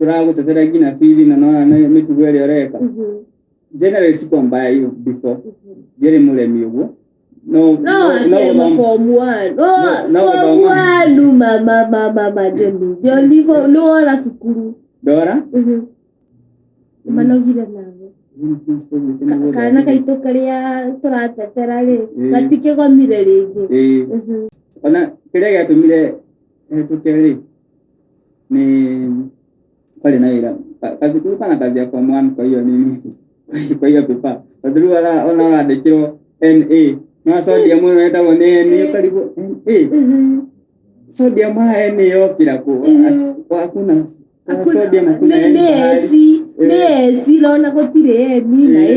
Tũragũtetera nginya bithi na nona nĩ mĩtugo ĩrĩa ũreka. Generally sikuwa mbaya hiyo before. Ndiarĩ mũremi ũguo. No No, akĩrĩ no form one. No, No, no form gũthoma. one, mama, mama, mama, Johnny. Johnny, nĩ wora cukuru. Ndora. Manogire nawe. Kana gaitũ karĩa tũratetera rĩ, gatikĩgomire rĩngĩ. Ĩĩ. Ona kĩrĩa gĩatũmire hetũke rĩ, nĩ kwarĩ na wĩra kazi kulikuwa na kazi ya form 1 kwa hiyo nini, kwa hiyo paper, tondũ rĩu ona ũrandĩkĩrwo NA no sodium ĩno ĩtagwo nĩ N ũkarigwo NA sodium haha N yokĩra kũ? Hakuna sodium, hakuna Nĩ N nĩ pahali. S, nĩ S rona gũtirĩ N na A.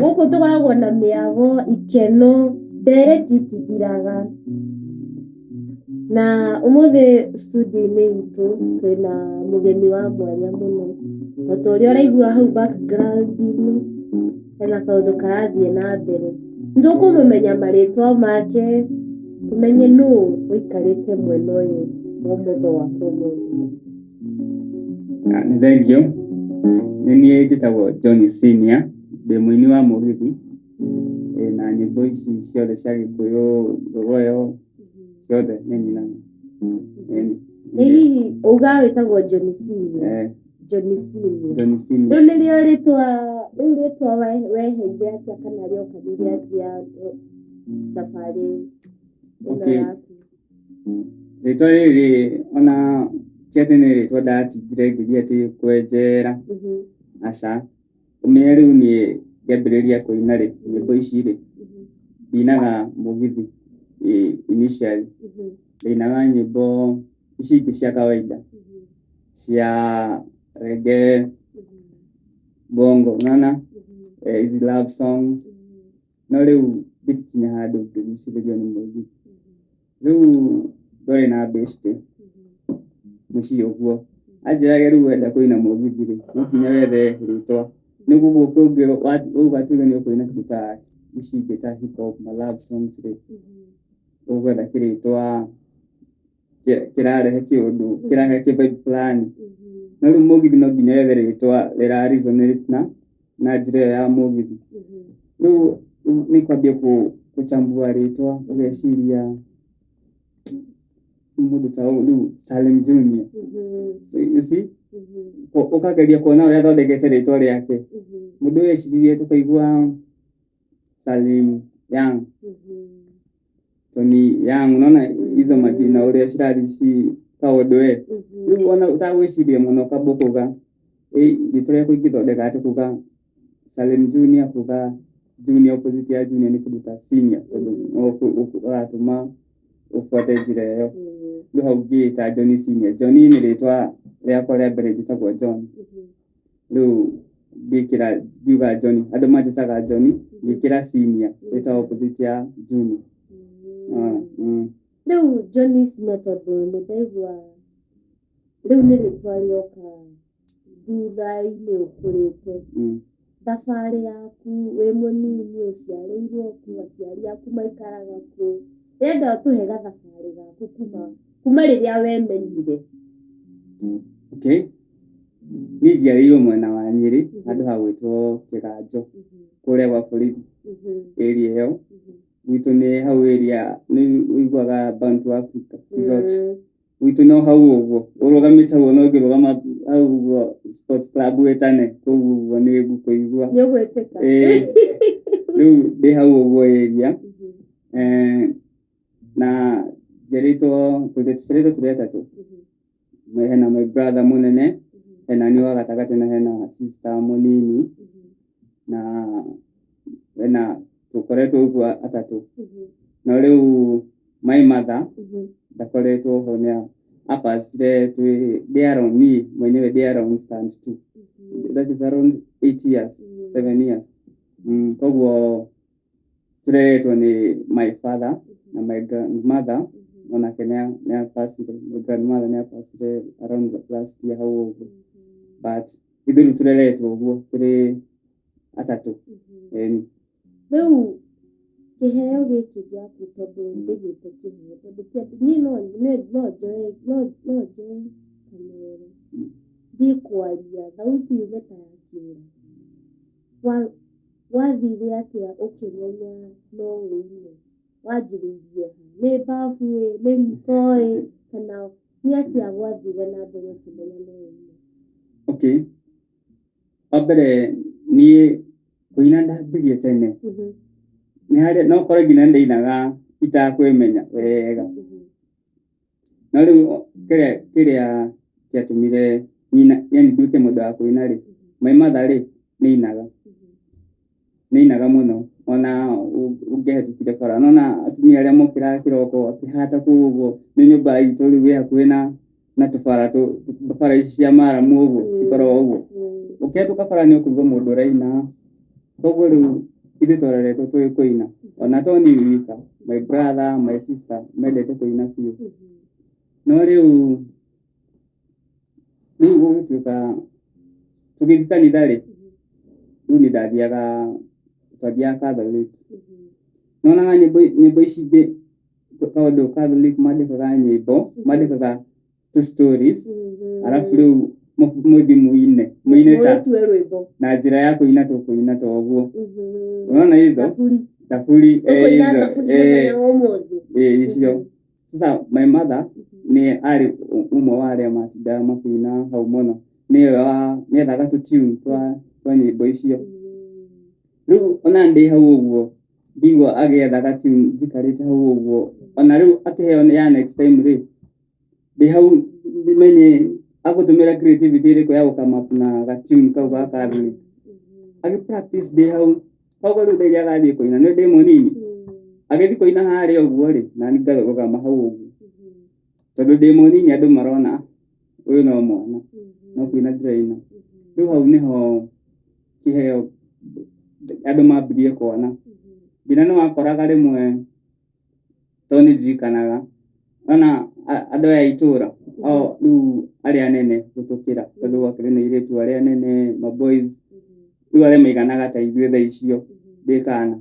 Gũkũ tũkoragwo na mĩago, ikeno, ndereti itithiraga. Na ũmũthĩ studio-inĩ itũ twĩna mũgeni wa mwanya mũno. O ta ũrĩa ũraigua hau background-inĩ hena kaũndũ karathiĩ na mbere. Nĩ tũkũmũmenya marĩtwa make, tũmenye nũ ũikarĩte mwena ũyũ wa ũmotho wakwa ũmũthĩ. Ah, nĩ thengiũ. Nĩ niĩ njĩtagwo John Senior, ndĩ mũini wa mũgithi. Na nyĩmbo ici ciothe cia Gĩkũyũ, Rũgoyo, ciothe nĩ nyinaga. Ĩni. Ĩ hihi uga wĩtagwo John Senior? Eh. John Senior. John Senior. Rĩu nĩrĩo rĩtwa, rĩu rĩtwa weheire atĩa kana rĩokanire atĩa thabarĩ ĩno yaku? Rĩtwa rĩrĩ ona ti atĩ nĩ rĩtwa ndatingire ngĩthiĩ atĩ kwenjera, aca. Ũmenye rĩu niĩ ngĩambĩrĩria kũina rĩ, nyĩmbo ici rĩ, ndinaga mũgithi initially. Ndainaga nyĩmbo ici ingĩ cia kawaida, cia reggae, bongo, unaona? Hizi love songs. No rĩu ngĩkinya handũ ngĩgucĩrĩrio nĩ mũgithi. Rĩu twarĩ na beshte mũciĩ ũguo, anjĩraga rĩu wenda kũina mũgithi rĩ, no nginya wethe rĩtwa. Nĩguo gũkũ wauga tuge nĩ ũkũina kĩndũ ta ici ingĩ ta hip hop na love songs rĩ, ũgwetha kĩrĩtwa kĩrarehe kĩũndũ, kĩrahe kĩ vibe fulani. No rĩu mũgithi no nginya wethe rĩtwa rĩra resonate na njĩra ĩyo ya mũgithi. Rĩu nĩ kwambia kũchambua rĩtwa ũgeciria mũndũ ta ũyũ rĩu Salim Junior. So you see? Ũkageria kuona ũrĩa athondekete rĩtwa rĩake. Mũndũ ũyũ eciririe tũkaigua Salim Young. Tony Young, unaona hizo majina ũrĩa cirathiĩ ci kaũndũ we. Rĩu ona ũtagwĩciria mũno ũkamba ũkauga rĩtwa rĩakwa ingĩthondeka atĩa kuga Salim Junior, kuga Junior, opposite ya Junior nĩ kĩndũ ta senior, tondũ no ũratũma ũbuate njĩra ĩyo. Rĩu hau ngĩĩta Johnny Senior. Johnny nĩ rĩtwa rĩakwa rĩa mbere, njĩtagwo John. Rĩu ngĩkĩra ngiuga Johnny, andũ manjĩtaga Johnny, ngĩkĩra senior ĩta opposite ya Junior. Rĩu Johnny Senior, tondũ nĩ ndaigua rĩu nĩ rĩtwa rĩoka thutha-inĩ ũkũrĩte. Thabarĩ yaku wĩ mũnini, ũciarĩirwo kũ, aciari aku maikaraga kũ? Ndĩrenda ũtũhe gathabarĩ gaku kuma rĩrĩa wemenyire. Okay. Niĩ njiarĩirwo mwena wa Nyĩrĩ, handũ hagwĩtwo Kĩganjo, kũrĩa gwa borithi, area ĩyo. Gwitũ nĩ hau area, nĩ ũiguaga Bantu Africa Resort. Gwitũ no hau ũguo, ũrũgamĩte ũguo no ũngĩrũgama hau ũguo Sports Club wĩtane, kũu ũguo nĩ ngũkũigua. Nĩ ũgwĩtĩka. Ĩĩ. Rĩu ndĩ hau ũguo area. Na njiarĩtwo, tũciarĩtwo tũrĩ atatũ. Hena my brother mũnene, hena niĩ wa gatagatĩ na hena sister mũnini, na hena tũkoretwo ũguo atatũ. No rĩu my mother ndakoretwo ho, nĩ apacire twĩ ndĩ around, niĩ mwenyewe ndĩ around stand two, that is around 8 years, 7 years. Koguo tũreretwo nĩ my father na my grandmother, onake nĩ apacire. My grandmother nĩ apacire around last year hau ũguo, but ithuĩ rĩu tũreretwo ũguo tũrĩ Atatũ. Ĩni. Rĩu kĩheo gĩkĩ gĩaku, tondũ ndĩgĩte kĩheo, tondũ ti atĩ niĩ no njoe kamero thiĩ kwaria thauti yume ta ya kĩũra. Wathire atĩa ũkĩmenya no wĩine? Wanjĩrĩirie ha? Nĩ babu ĩ, nĩ riko ĩ, kana nĩ atĩa gwathire na mbere ũkĩmenya no wĩine? Okay, wa mbere niĩ kũina ndambirie tene. Nĩ harĩa no korwo nginya ndainaga itakwĩmenya wega. No rĩu kĩrĩa kĩatũmire nyina, yani nduĩke mũndũ wa kũina rĩ, my mother rĩ, nĩ ainaga. Nĩ ainaga mũno. Ona ũngĩahĩtũkire bara nona atumia arĩa mokĩraga kĩroko akĩhata kũu ũguo, nĩ nyũmba itũ rĩu ĩ hakuhĩ na tũbara, bara ici cia maramu ũguo cikoragwo ũguo. Ũkĩhĩtũka bara nĩ ũkũigua mũndũ ũraina. Koguo rĩu ithuĩ twareretwo tũĩ kũina. Ona to niĩ wika, my brother, my sister mendete kũina biũ. No rĩu gũgĩtuĩka tũgĩthiĩ kanitha rĩ, rĩu nĩ ndathiaga, twathiaga Catholic. Nĩwonaga nyĩmbo ici ingĩ, tondũ Catholic mandĩkaga nyĩmbo, mandĩkaga tũ stories, arabu rĩu mũthiĩ mũine mũine ta Mũrĩtue rwĩmbo. Na njĩra ya kũina tũkũina ta ũguo. Unaona hizo Thaburi. Thaburi, Tũkũina hizo thaburi mũthenya wa ũmũthĩ. Icio. Sasa my mother nĩ arĩ ũmwe wa arĩa matindaga makĩina hau mũno, nĩwe nĩethaga tũ tune twa nyĩmbo icio. Rĩu ona ndĩ hau ũguo ndigua agĩetha ga tune njikarĩte hau ũguo, ona rĩu akĩheo ya next time rĩ, ndĩ hau menye agũtũmĩra creativity ĩrĩkũ ya gũ come up na ga tune kau ga Catholic. Agĩ practice ndĩ hau, koguo rĩu rĩrĩa agathiĩ kũina nĩ ndĩ mũnini, agĩthiĩ kũina harĩa ũguo rĩ, nani ngarũgama hau ũguo, tondũ ndĩ mũnini, andũ marona ũyũ no mwana no kũina ndĩraina. Rĩu hau nĩho kĩheo andũ mambirie kuona. Nginya nĩ wakoraga rĩmwe, tondũ nĩ ndirikanaga ona andũ aya a itũra o rĩu arĩa anene gũtũkĩra, tondũ gwakĩrĩ na airĩtu arĩa anene, ma boys rĩu arĩa maiganaga ta ithuĩ thaa icio ndĩ kana,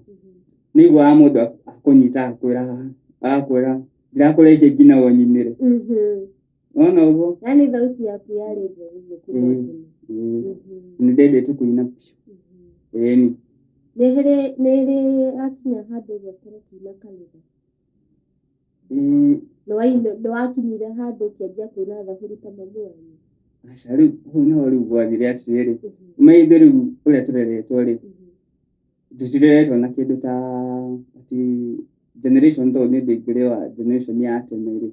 nĩ iguaga mũndũ akũnyita agakwĩra haha, agakwĩra ndirakũrĩhia nginya ũnyinĩre. Wona ũguo. Yani thauti yaku yarĩ njega ũguo kuma tene. Ĩĩ. Nĩ ndendete kũina biũ, ĩni. Nĩ rĩ akinya handũ ũgĩkorwo ũkĩina kanitha? Ĩĩ. Nĩ wakinyire handũ ũkĩanjia kũina thaburi ta mamu wanyu? Aca, rĩu hau nĩho rĩu gwathire atĩrĩrĩ, maithe rĩu ũrĩa tũreretwo rĩ, tũtireretwo na kĩndũ ta ati generation, tondũ niĩ ndĩngĩrĩ wa generation ya tene rĩ,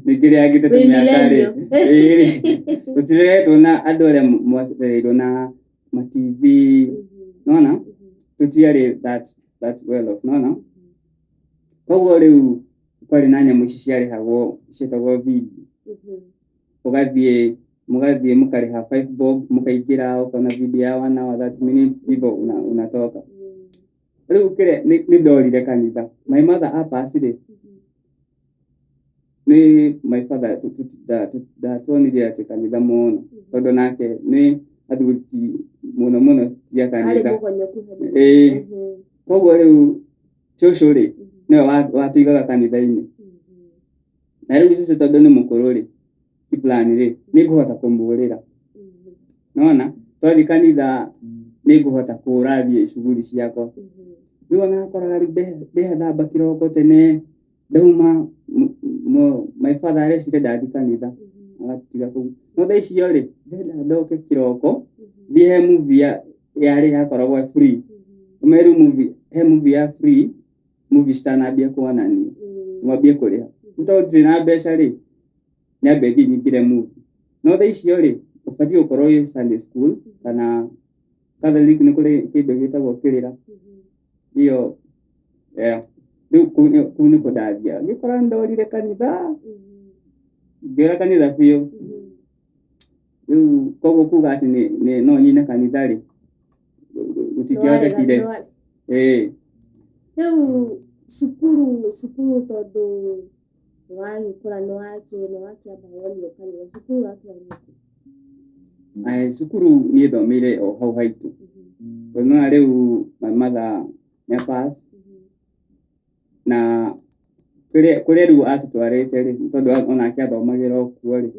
nĩngĩrĩangĩte Wĩ tũmĩaka rĩ. Millennial. Ĩĩ, tũtireretwo na andũ arĩa mwarereirwo na ma TV, nona tũtiarĩ that well off, nona. Koguo rĩu kwarĩ na nyamũ ici ciarĩhagwo ciĩtagwo video. Ũgathiĩ, mũgathiĩ mũkarĩha 5 bob, mũkaingĩra ũkona video ya 1 hour 30 minutes hivyo unatoka. Rĩu kĩrĩa nĩ ndorire kanitha my mother apass rĩ, nĩ my father ndatuonirie atĩ kanitha mũno, tondũ nake nĩ athuri ti mũno mũno ti a Arĩ kanitha. mũgonyoku hanini. Ĩĩ. Koguo rĩu cũcũ rĩ, nĩwe watũigaga kanitha-inĩ. Na rĩu cũcũ tondũ nĩ mũkũrũ rĩ, ti plan rĩ, nĩ ngũhota kũmũrĩra. Nona twathiĩ kanitha nĩ ngũhota kũra thiĩ shughuli ciakwa. Rĩu ona akoraga rĩu ndethamba kĩroko tene, ndauma my father areciria ndathiĩ kanitha, agatiga kũu. No thaa icio rĩ, ndĩrenda ndoke kĩroko thiĩ he movie yarĩ yakoragwo ĩ free. Ũmenye rĩu movie, he movie ya free, movie citanambia kuonanio, mwambie kũrĩha. Rĩu tondũ ndirĩ na mbeca rĩ, nyambe thiĩ nyingĩre movie. No thaa icio rĩ, ũbatiĩ gũkorwo wĩ Sunday school kana Catholic, nĩ kũrĩ kĩndũ gĩtagwo kĩrĩra iyo, yeah. Rĩu kũu nĩkuo ndathiaga, ngĩkora ndorire kanitha, ngĩũra kanitha biũ. Rĩu koguo kuga atĩ no nyine kanitha rĩ, gũtingĩhotekire. Ĩĩ. Rĩu cukuru, tondũ nĩwagĩkũra, nĩwakĩamba wonio kanitha, cukuru watwarirwo kũ? Cukuru niĩ thomeire o hau haitũ. Tondũ nĩwona rĩu my mother nĩ pass na kũrĩa rĩu atũtwarĩte rĩ, tondũ onake athomagĩra o kuo rĩ,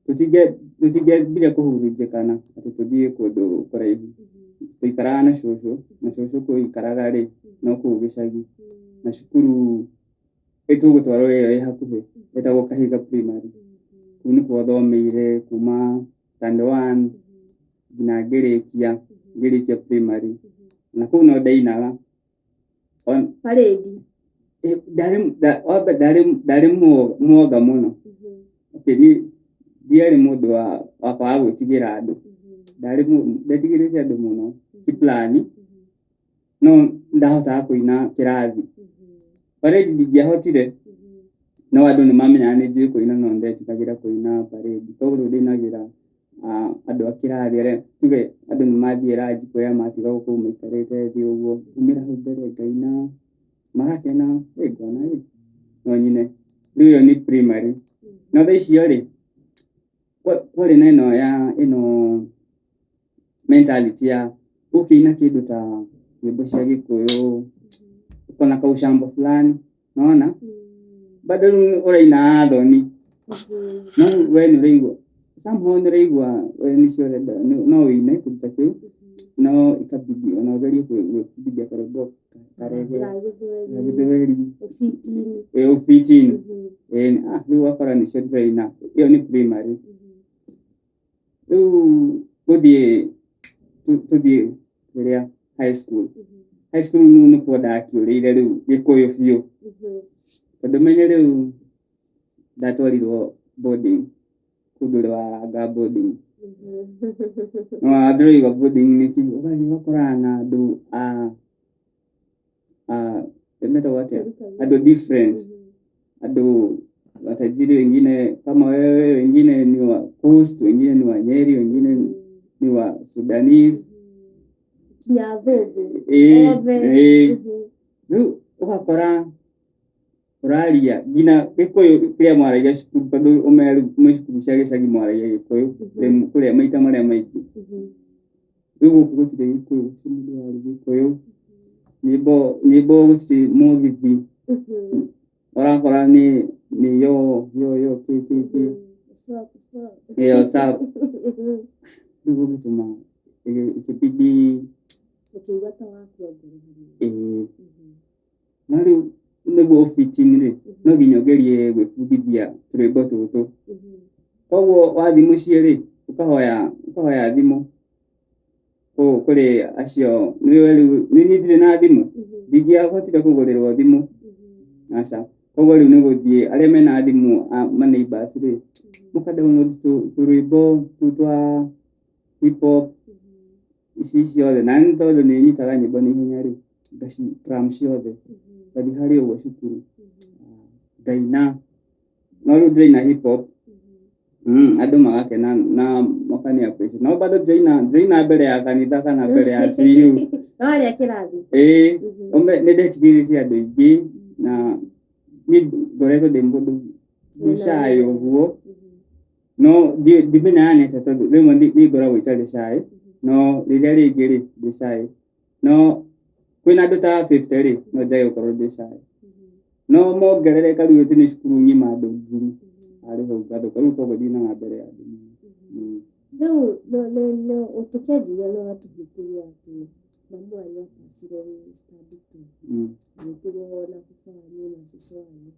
tũtingĩambire kũhurunjĩkana atĩ tũthiĩ kũndũ kũraihu. Twaikaraga na cũcũ, na cũcũ kũu aikaraga rĩ, no kũu gĩcagi. Na cukuru ĩtũgũtwarwo ĩyo ĩ hakuhĩ ĩtagwo Kahiga Primary. Kũu nĩkuo thomeire kuma standard one nginya ngĩrĩkia primary. Na kũu no ndainaga. Parade. Ndarĩ mwoga mũno. Okay, niĩ ndiarĩ mũndũ wa kwaga gwĩtigĩra andũ. Ndetigĩrĩte andũ mũno, ti plan, no ndahotaga kũina kĩrathi. Parade ndingĩahotire, no andũ nĩ mamenyaga nĩ njũĩ kũina, no nĩndetigagĩra kũina parade. Koguo rĩu ndainagĩra andũ a kĩrathi arĩa, tuge andũ nĩ mathiĩ ranji kũrĩa matigagwo kũu maikarĩte thĩ ũguo, ngaumĩra hau mbere ngaina, magakena, ngona no nyine. Rĩu ĩyo nĩ primary. No thaa icio rĩ, kwarĩ na ĩno ya ĩno mentality ya ũkĩina kĩndũ ta nyĩmbo cia Gĩkũyũ, ũkona kaucambo fulani, nĩwona? Bado rĩu ũraina thoni, no we nĩ ũraigua somehow nĩ ũraigua we nĩcio ũrenda, no wĩine kĩndũ ta kĩu, no ikabidi ona ũgerie gwĩbundithia karwĩmbo karege ga Gĩthweri, ũbitini. Ĩ ũbitini. Rĩu ũgakora nĩcio ndĩraina, ĩyo nĩ primary. Rĩu gũthiĩ tũthiĩ kĩrĩa high school. High school rĩu nĩkuo ndakĩũrĩire rĩu Gĩkũyũ biũ. Tondũ menye rĩu ndatwarirwo boarding, kũu ndũrĩ waranga boarding. No ndĩraigua boarding nĩ kĩ, ũgathiĩ ũgakorana na andũ a metagwo atĩa? Andũ different. Andũ matajiri, wengine kama wewe, wengine ni wa Coast, wengine ni wa Nyeri, wengine ni wa Sudanese. Kinya athũngũ. Ĩĩ, Othe. ĩĩ. Rĩu ũgakora ũraria nginya Gĩkũyũ kĩrĩa mwaragia cukuru, tondũ ũmenye rĩu mwĩ cukuru cia gĩcagi mwaragia Gĩkũyũ kũrĩa maita marĩa maingĩ. Rĩu gũkũ gũtirĩ Gĩkũyũ, gũtirĩ mũndũ ũraria Gĩkũyũ. Nyĩmbo gũtirĩ mũgithi. Ũrakora nĩ yo yo yo kĩ kĩ kĩ. Ĩ what's up. Rĩu ũgĩtũma ĩkĩbidi Ũkĩigua ta wakua ngoro hanini. Ĩĩ. No rĩu nĩguo ũbitini rĩ, no nginya ũgerie gwĩbundithia tũrwĩmbo tũtũ. Koguo wathiĩ mũciĩ rĩ, ũkahoya thimũ kũrĩ acio, nĩwe rĩu niĩ ndirĩ na thimũ, ndingĩahotire kũgũrĩrwo thimũ, aca. Koguo rĩu nĩ gũthiĩ arĩa mena thimũ ma neighbors rĩ, mũka download tũrwĩmbo tũu twa hip hop ici ciothe. Na nĩ tondũ nĩ nyitaga nyĩmbo na ihenya rĩ, ngaci cram ciothe, ngathiĩ harĩa ũguo cukuru ngaina. No rĩu ndĩraina hip hop, andũ magakena na makani appreciate. No bado ndĩraina mbere ya kanitha kana mbere ya CU. No arĩa kĩrathi. Ĩĩ, nĩ ndetigĩrĩte andũ aingĩ, na niĩ ngoretwo ndĩ mũndũ ndĩ shy ũguo, no ndimenyaga nĩ atĩa, tondũ rĩmwe nĩ ngoragwo itarĩ shy, no rĩrĩa rĩngĩ rĩ ndĩ shy. No kwĩna andũ ta 50 rĩ, no njage gũkorwo ndĩ shy. No mongerereka rĩu atĩ nĩ cukuru ng'ima andũ ngiri, harĩ hau ngathũka rĩu, koguo ndinaga mbere ya andũ. Rĩu tũkĩanjĩrĩria nĩ watũhĩtĩria atĩ mamu wanyu apacire wĩ standard two, ũgĩtigwo na baba wanyu na cũcũ wanyu.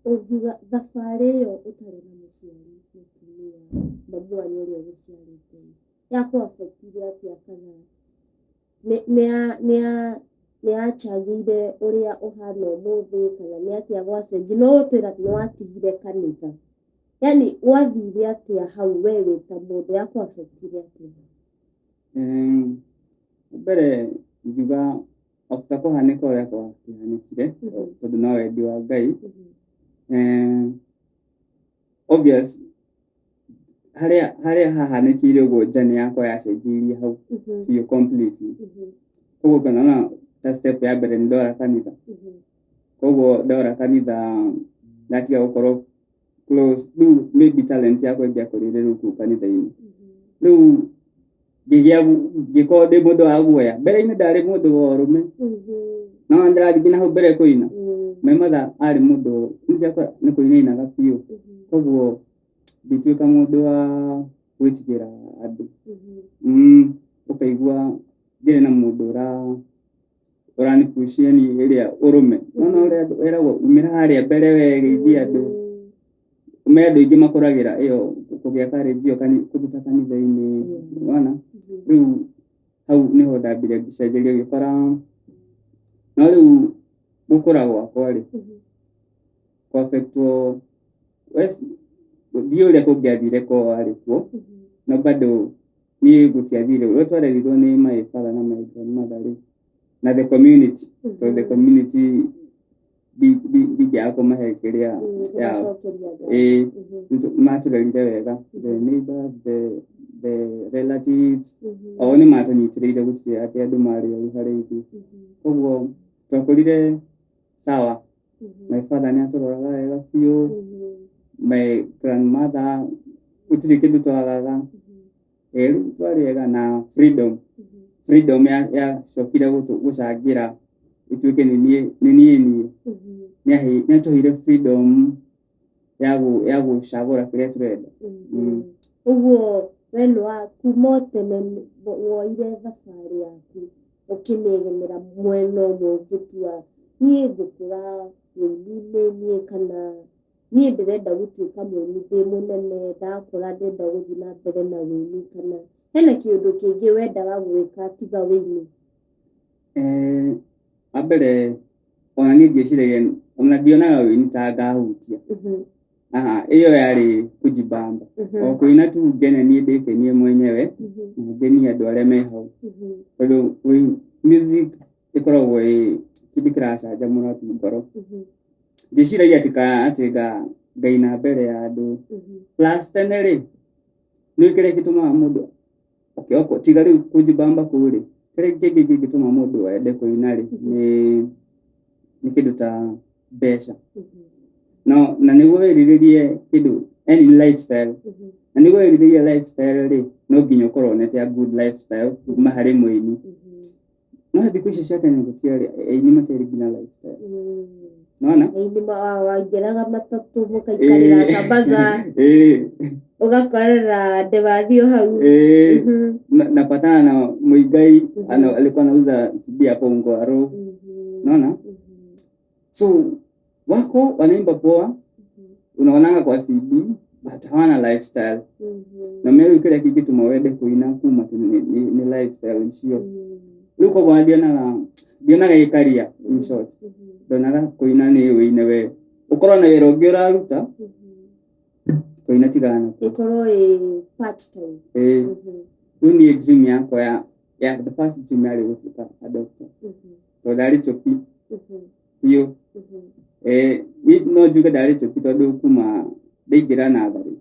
Ũngiuga thabarĩ ĩyo ũtarĩ na mũciari mũtumia, mamu wanyu ũrĩa ũgũciarĩte, yakũ affect-ire atĩa, kana nĩ yachangĩire ũrĩa ũhana ũmũthĩ, kana nĩ atĩa gwacenjia? No ũtwĩra nĩ watigire kanitha, yani gwathire atĩa hau we wĩ ta mũndũ, yakũ affect-ire atĩa? Mbere ingiuga after kũhanĩka ũrĩa kwakĩhanĩkire, tondũ no wendi wa Ngai, obvious harĩa hahanĩkĩire ũguo, journey yakwa yacenjirie hau biũ completely. Koguo kana ta step ya mbere nĩ ndora kanitha. Koguo ndora kanitha ndatiga gũkorwo close, rĩu maybe talent yakwa ĩngĩakũrĩire rĩu kũu kanitha-inĩ. Rĩu Ngĩgĩa ngĩkorwo ndĩ mũndũ wa guoya. Mbere-inĩ ndarĩ mũndũ wa ũrũme. No ndĩrathiĩ nginya hau mbere kũina. My mother arĩ mũndũ nĩ kũina ainaga biũ. Koguo ngĩtuĩka mũndũ wa gwĩtigĩra andũ. Ũkaigua ndirĩ na mũndũ ũrani push yani ĩrĩa ũrũme. Nĩwona ũrĩa andũ weragwo umĩra harĩa mbere we geithia andũ. Me andũ aingĩ makũragĩra ĩyo kũgĩa courage ĩyo kũndũ ta kanitha-inĩ. Nĩwona? Rĩu hau nĩho ndambire ngĩcenjeria ngĩkora no rĩu gũkũra gwakwa rĩ, kũ affect wo ndiũĩ ũrĩa kũngĩathire korwo warĩ kuo, no bado niĩ gũtiathire ũrĩa twarerirwo nĩ my father na my grandmother rĩ, na the community, tondũ the community ndingĩaga kũmahe kĩrĩa yao. Ĩĩ, matũrerire wega, the neighbors, the relatives, o nĩ matũnyitĩrĩire gũtirĩ atĩ andũ marĩ oru harĩ ithuĩ. Koguo twakũrire sawa. My father nĩ atũroraga wega biũ, my grandmother gũtirĩ kĩndũ twagaga. Ĩĩ rĩu twarĩ ega na freedom, freedom yacokire gũcangĩra ĩtuĩke nĩ niĩ nĩ niĩ niĩ. Nĩ atũheire freedom ya gũcagũra kĩrĩa tũrenda. Ũguo we nĩ wa kuma o tene woire thabarĩ yaku ũkĩmĩegemera mwena ũmwe ũgĩtua niĩ ngũkũra ũini-inĩ niĩ kana niĩ ndĩrenda gũtuĩka mũini ndĩ mũnene, ndakũra ndĩrenda gũthiĩ na mbere na ũini, kana hena kĩũndũ kĩngĩ wendaga gwĩka tiga ũini? Wa mbere ona niĩ ndieciragia ona ndionaga ũini ta ngahutia. Aha, ĩyo yarĩ kujibamba. O kũina tu ngene niĩ ndĩkenie mwenyewe na ngenie andũ arĩa me hau. Tondũ music ĩkoragwo ĩ kĩndũ kĩracanjamũra tu ngoro. Ndiciragia atĩ ka atĩ ngaina mbere ya andũ. Plus tene rĩ, nĩ kĩrĩa gĩtũmaga mũndũ okay, oko tiga rĩu kujibamba kũu rĩ, kĩrĩa kĩngĩ kĩngĩtũma mũndũ ende kũina rĩ, nĩ kĩndũ ta mbeca. No na nĩguo wĩrirĩrie kĩndũ any lifestyle, na nĩguo wĩrirĩrie lifestyle rĩ, no nginya ũkorwo wonete a good lifestyle kuma harĩ mũini. No thikũ ici cia tene gũtiarĩ, aini matiarĩ nginya lifestyle. Nĩwona? Aini waingĩraga matatũ mũkaikarĩra sambaza ũgakorera ndemathio hau. Napatana na Muigai, alikuwa anauza CD hapo Ngwaro. Unaona? So wako wanaimba poa, unaonanga kwa CD but hawana lifestyle. Na mimi kĩrĩa kĩngĩtũma wende kũina kuma tene nĩ lifestyle icio. Rĩu koguo ndionaga ĩ career in short. Ndonaga kũina nĩ ũine we ũkorwo na wĩra ũngĩ ũraruta, kũina tigana nakuo. Ĩkorwo ĩ part time. Ĩĩ. Rĩu niĩ dream yakwa ya the first dream yarĩ gũtuĩka a doctor. Tondũ ndarĩ chopi biũ. Niĩ no njuge ndarĩ chopi tondũ kuma ndaingĩra natharĩ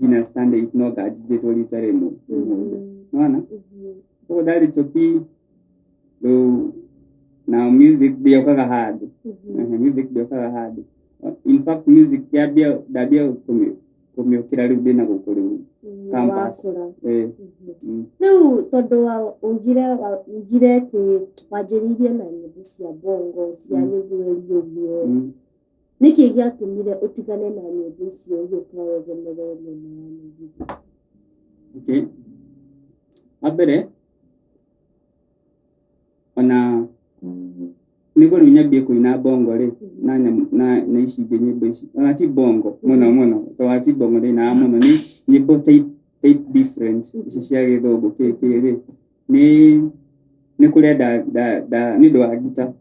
nginya standard 8 no nganjingĩtwo rita rĩmwe nĩ mũndũ. Nĩwona? Koguo ndarĩ chopi rĩu na music ndĩokaga handũ. Music ndĩokaga handũ. In fact music yambia ndambia kũmĩũkĩra rĩu ndĩna gũkũ rĩu campus. Wakũra. Ĩĩ. Rĩu tondũ wa ugire atĩ wanjĩrĩirie na nyĩmbo cia bongo cia gĩthweri ũguo, nĩkĩ gĩatũmire ũtigane na nyĩmbo icio ũgĩũka wegemere mwena wa mũgithi? Okay. Wa mbere ona nĩguo rĩu nyambie kũina bongo rĩ, na nyamũ na ici ingĩ nyĩmbo ici ona ti bongo mũno mũno, tondũ ti bongo ndĩinaga mũno, nĩ nyĩmbo type different ici cia gĩthũngũ kĩ kĩ rĩ, nĩ kũrĩa nĩ ũndũ wa ngita.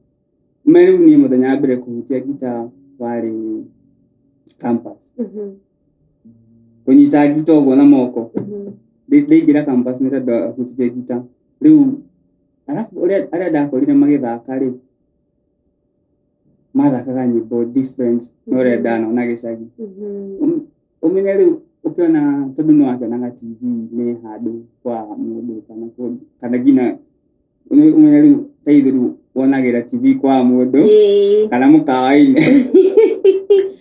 Me rĩu niĩ mũthenya wa mbere kũhutia ngita warĩ campus. Kũnyita ngita ũguo na moko. Ndaingĩra campus nĩrĩo ndahutirie ngita. Rĩu arabu ũrĩa arĩa ndakorire magĩthaka rĩ, mathakaga nyĩmbo different na ũrĩa ndanona gĩcagi. Ũmenye rĩu ũkĩona tondũ nĩ wakĩonaga TV-inĩ handũ kwa mũndũ kana kũndũ kana nginya ũmenye rĩu ta ithuĩ rĩu wonagĩra TV kwa mũndũ kana mũkawa-inĩ.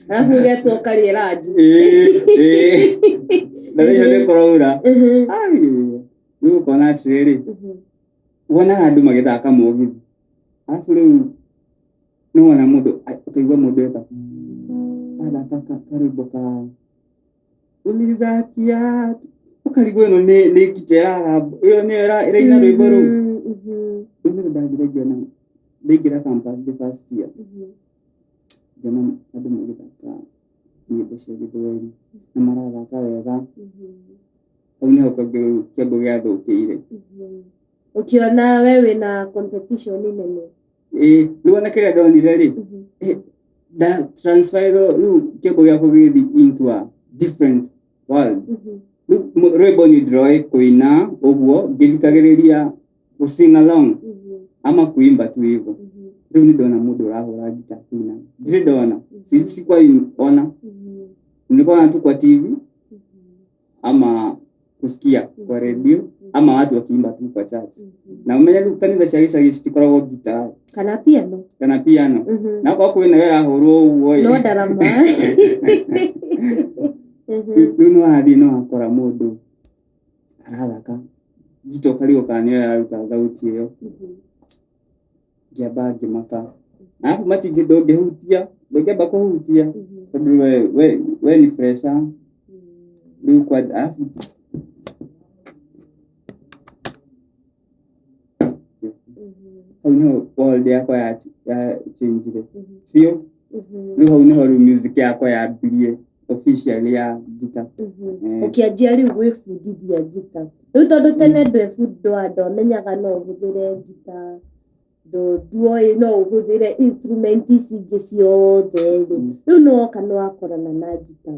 Arabu ũgetwo ũkarĩe ranji. Ĩĩ, ĩĩ. Na rĩu nĩ kũraura. Ai, Rĩu ũkona atĩrĩrĩ, wonaga andũ magĩthaka mũgithi, arabu rĩu nĩwona mũndũ, ũkaigua mũndũ eka athaka karwĩmbo ka uliza kiatu, ũkarigwo ĩno nĩ ngita ĩragamba, ĩyo nĩyo ĩraina rwĩmbo rũu. Rĩu nĩguo ndathire ngĩona, ndaingĩra campus the first year, ngĩona andũ magĩthaka nyĩmbo cia gĩthweri na marathaka wega. Hau nĩho kĩongo gĩathũkĩire. Ũkĩona we wĩna competition nene. Ĩĩ, rĩu ona kĩrĩa ndonire rĩ, nda transferirwo rĩu kĩongo gĩakwa gĩgĩthiĩ into a different world. Rĩu rwĩmbo niĩ ndĩroĩ kũina ũguo ngĩthikagĩrĩria gũ sing along ama kuimba tu hivyo. Rĩu nĩ ndona mũndũ ũrahũra ngita kũina, ndirĩ ndona, sikuwahi ona, nilikuwa tu kwa TV ama kusikia kwa redio ama watu wakiimba tu kwa church. Na ũmenye rĩu kanitha cia gĩcagi citikoragwo ngita kana piano. Kana piano. Na okorwo kwĩna yo ĩrahũrwo ũguo ĩ. No ndarama. Rĩu nĩ wathiĩ no wakora mũndũ arathaka ngita, ũkarigwo kana nĩyo ĩraruta thauti ĩyo. Ngĩamba ngĩmaka, arabu matingĩ, ndũngĩhutia, ndũngĩamba kũhutia tondũ we ni fresher rĩu kwa arabu hau niho world yakwa ya change biũ. Rĩu hau niho rĩu music yakwa yambirie officially ya ngita. Ũkĩanjia rĩu gwĩbundithia ngita rĩu, tondũ tene ndwamenyaga no ũhũthĩre ngita, nduoĩ no ũhũthĩre instrument ici ingĩ ciothe rĩ, rĩu nĩwoka nĩwakorana na ngita.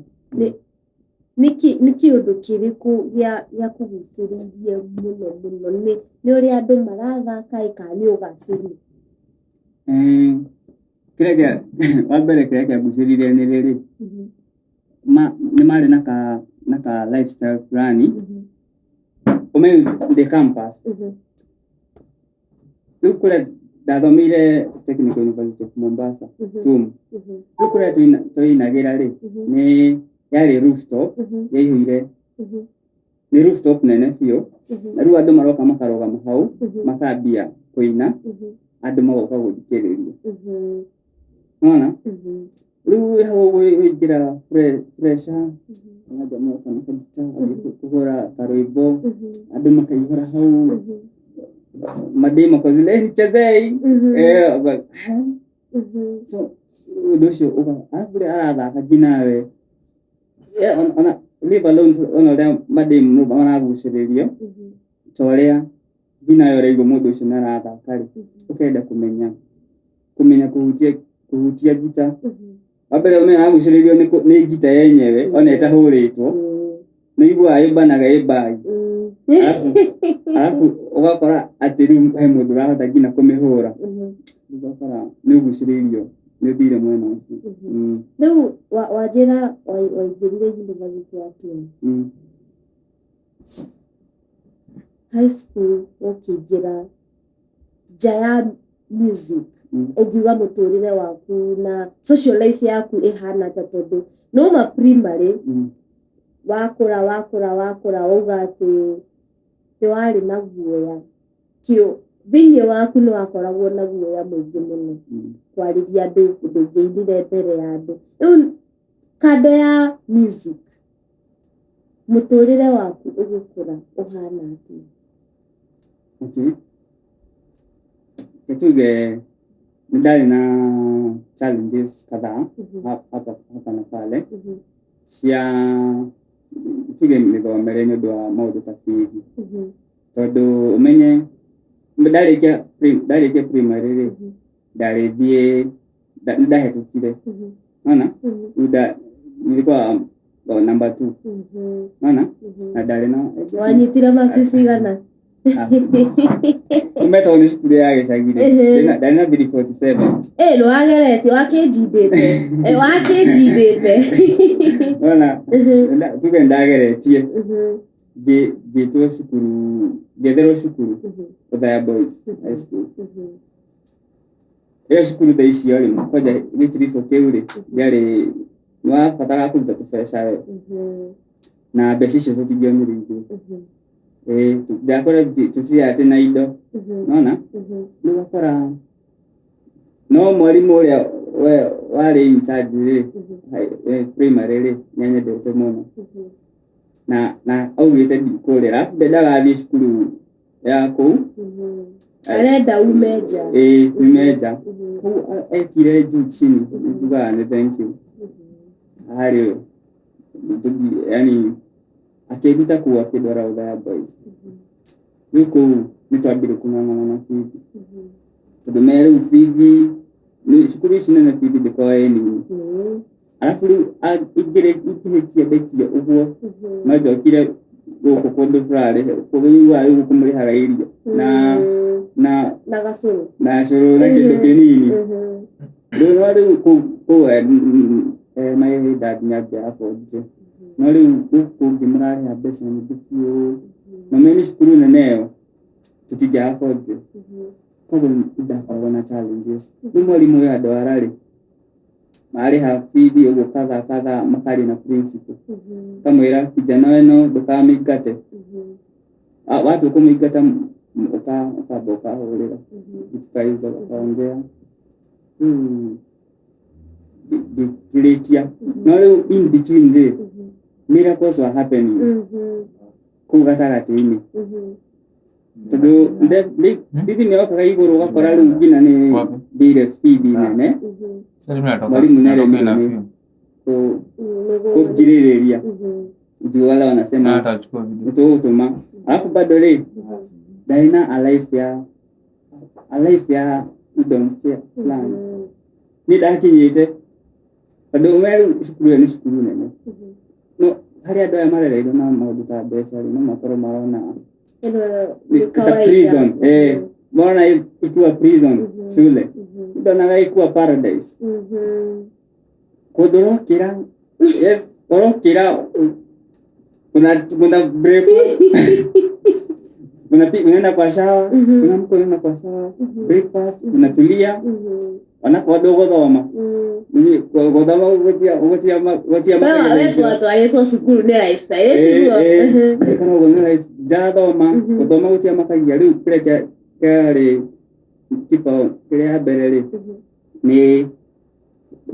Nĩ kĩũndũ kĩrĩkũ gĩakũgucĩrĩirie mũno mũno? Nĩ ũrĩa andũ marathaka ĩ, kana nĩ ũgacĩru? Kĩrĩa kĩa wa mbere kĩrĩa kĩangucĩrĩirie nĩ rĩrĩ, nĩ marĩ na ka lifestyle fulani. Ũmenye ndĩ campus rĩu, kũrĩa ndathomeire Technical University of Mombasa, TUM. Rĩu kũrĩa twainagĩra rĩ, nĩ yarĩ rooftop yaihũire, nĩ rooftop nene biũ, na rĩu andũ maroka makarũgama hau, makambia kũina, andũ magoka gũthikĩrĩria. Nona rĩu wĩ hau wĩingĩra fresher, andũ moka na kagita, athiĩ kũhũra karwĩmbo, andũ makaihũra hau, mademu kwa zile, "Nichezei." So ũndũ ũcio arabu rĩrĩa arathaka nginya we, ona leave alone ona ũrĩa mademu maragucĩrĩrio, ta ũrĩa nginya we ũraigua mũndũ ũcio nĩ arathaka rĩ, ũkenda kũmenya kũhutia ngita. Wa mbere ũmenye aragucĩrĩrio nĩ ngita yenyewe ona ĩtahũrĩtwo, nĩ iguaga ĩmbanaga ĩ mbagi, arabu ũgakora atĩ rĩu he mũndũ ũrahota nginya kũmĩhũra. Ũgakora nĩ ũgucĩrĩirio, nĩ ũthire mwena ũcio. Rĩu wanjĩra waingĩrire university ya TUM. High school ũkĩingĩra nja ya music, ũngiuga mũtũrĩre waku na social life yaku ĩhana atĩa? Tondũ nĩwauma primary, wakũra wakũra wakũra, wauga atĩ nĩ warĩ na guoya kĩo thĩinĩ waku, nĩ wakoragwo na guoya mũingĩ mũno kwarĩria andũ, ndũngĩinire mbere ya andũ. Rĩu kando ya music, mũtũrĩre waku ũgĩkũra ũhana atĩa? Okay. Reke tuge nĩ ndarĩ na challenges kadhaa hapa na pale cia tuge mĩthomere nĩ ũndũ wa maũndũ ta bithi, tondũ ũmenye ndarĩkia primary rĩ, ndarĩthiĩ nĩ ndahĩtũkire ona rĩu nilikuwa number 2, ona na ndarĩ na Wanyitire marks cigana? Umetwo nĩ cukuru ya gĩcagi rĩ, ndarĩ na 347. Ĩ, nĩ wageretie, wakĩnjindĩte. Ĩ, wakĩnjindĩte. Ona tuge ndageretie, ngĩtwo cukuru, ngĩetherwo cukuru Othaya Boys High School. Ĩyo cukuru thaa icio rĩ, kwanja gĩtiribũ kĩu rĩ, rĩarĩ nĩ wabataraga kũruta tũbeca we, na mbeca icio tũtingĩonire ithuĩ. Ĩĩ, ndakora tũtirĩ atĩ na indo. Nona rĩu ũgakora no mwarimũ ũrĩa warĩ in charge rĩ, primary rĩ, nĩanyendete mũno na augĩte ndikũrĩra, arabu ndendaga thiĩ cukuru ya kũu. Arenda ume nja. Ĩĩ, nyume nja. Koguo ekire juu chini, njugaga nĩ thank you harĩ yani akĩnduta kũu akĩndwara Othaya Boys. Rĩu kũu nĩ twambire kũng'ang'ana na bithi, tondũ me rĩu bithi nĩ cukuru ici nene, bithi ndĩkoragwo ĩ nini. Arabu rĩu ingĩhĩtia ndekie ũguo, no njokire gũkũ kũndũ tũrarĩha kũndũ rĩu gũkũ mũrĩhaga irio na na na gacũrũ. Na cũrũ na kĩndũ kĩnini. Rĩu no rĩu kũu my dad nĩangĩa affordire, no rĩu gũkũ kũngĩ mũrarĩha mbeca nyingĩ biũ, na mene cukuru nene ĩyo tũtingĩa afford. Koguo ndakoragwo na challenges. Rĩu mwarimũ ũyũ andwara rĩ, marĩha bithi ũguo kadhaa kadhaa, makaria na principal, kamwĩra kijana weno ndũkamĩingate. Watua kũmũingata, ũkamba ũkahũrĩra vitu ka hizo, wakaongea. Rĩu ngĩrĩkia, no rĩu in between rĩ, miracles were happening kũu gatagatĩ-inĩ, tondũ bithi nĩ yokaga igũrũ, ũgakora rĩu nginya nĩ Wapi? ndĩire bithi nene. Mwalimu nĩaremirwo nĩ kũngirĩrĩria juu wale wanasema nĩtũgũtũma. Alafu bado rĩ, ndarĩ na a life ya you don't care fulani. Niĩ ndakinyĩte, tondũ ũmenye rĩu cukuru ĩyo nĩ cukuru nene, no harĩ andũ aya marereirwo na maũndũ ta mbeca rĩ, no makorwo marona it's a prison, marona ikiwa prison shule, ndonaga ikiwa paradise, kũndũ ũrokĩra, yes, ũrokĩra, kuna break, unaenda kwa shower, unaamka unaenda kwa shower, breakfast, unatulia, wanakorwo ndũgũthoma. Gũthoma gũtia. We twatwarĩtwo cukuru nĩ lifestyle, tiguo? Kana ũguo nĩ life, ndathoma, gũthoma gũtiamakagia. Rĩu kĩrĩa kĩarĩ kĩbaũ kĩrĩa ya mbere rĩ, nĩ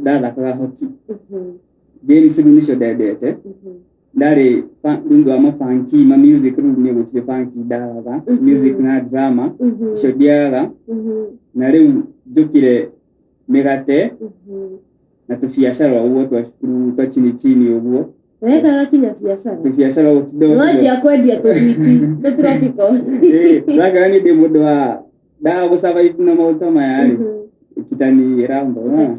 ndathakaga hockey games, rĩu nĩcio ndendete. Ndarĩ rĩu wa mabanki ma music, rĩu niĩ gũtirĩ banki ndagaga, music na drama icio ndiagaga. Na rĩu njũkire mĩgate na tũbiacara ũguo twa cukuru twa chini chini ũguo. Wekaga kinya biacara? Tũbiacara ũguo kidogo. Wanjia kwendia tũthwiti tũtropiko? Ndakĩra niĩ ndĩ mũndũ wa ndaga gũsurvive na maũndũ ta maya rĩ, kitani ramba, unaona?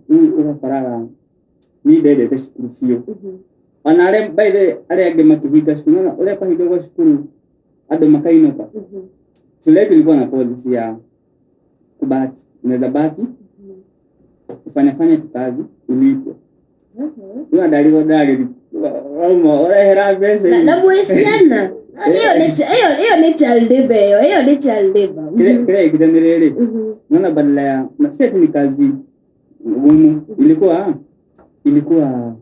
Rĩu ũgakoraga niĩ ndendete cukuru biũ, ona arĩa, by the way, arĩa angĩ makĩhinga cukuru, unaona ũrĩa kwahingagwo cukuru andũ makainũka, shule yetu ilikuwa na policy ya kubaki. Unaweza baki ufanye fanye tu kazi ulipwe. Rĩu ndarigwo ndagĩthi wauma ũrehera mbeca na mwĩ ciana, ĩyo nĩ child labor, ĩyo nĩ child labor. Kĩrĩa gĩkĩte nĩ rĩrĩ, unaona, badala ya si ati ni kazi ngumu, ilikuwa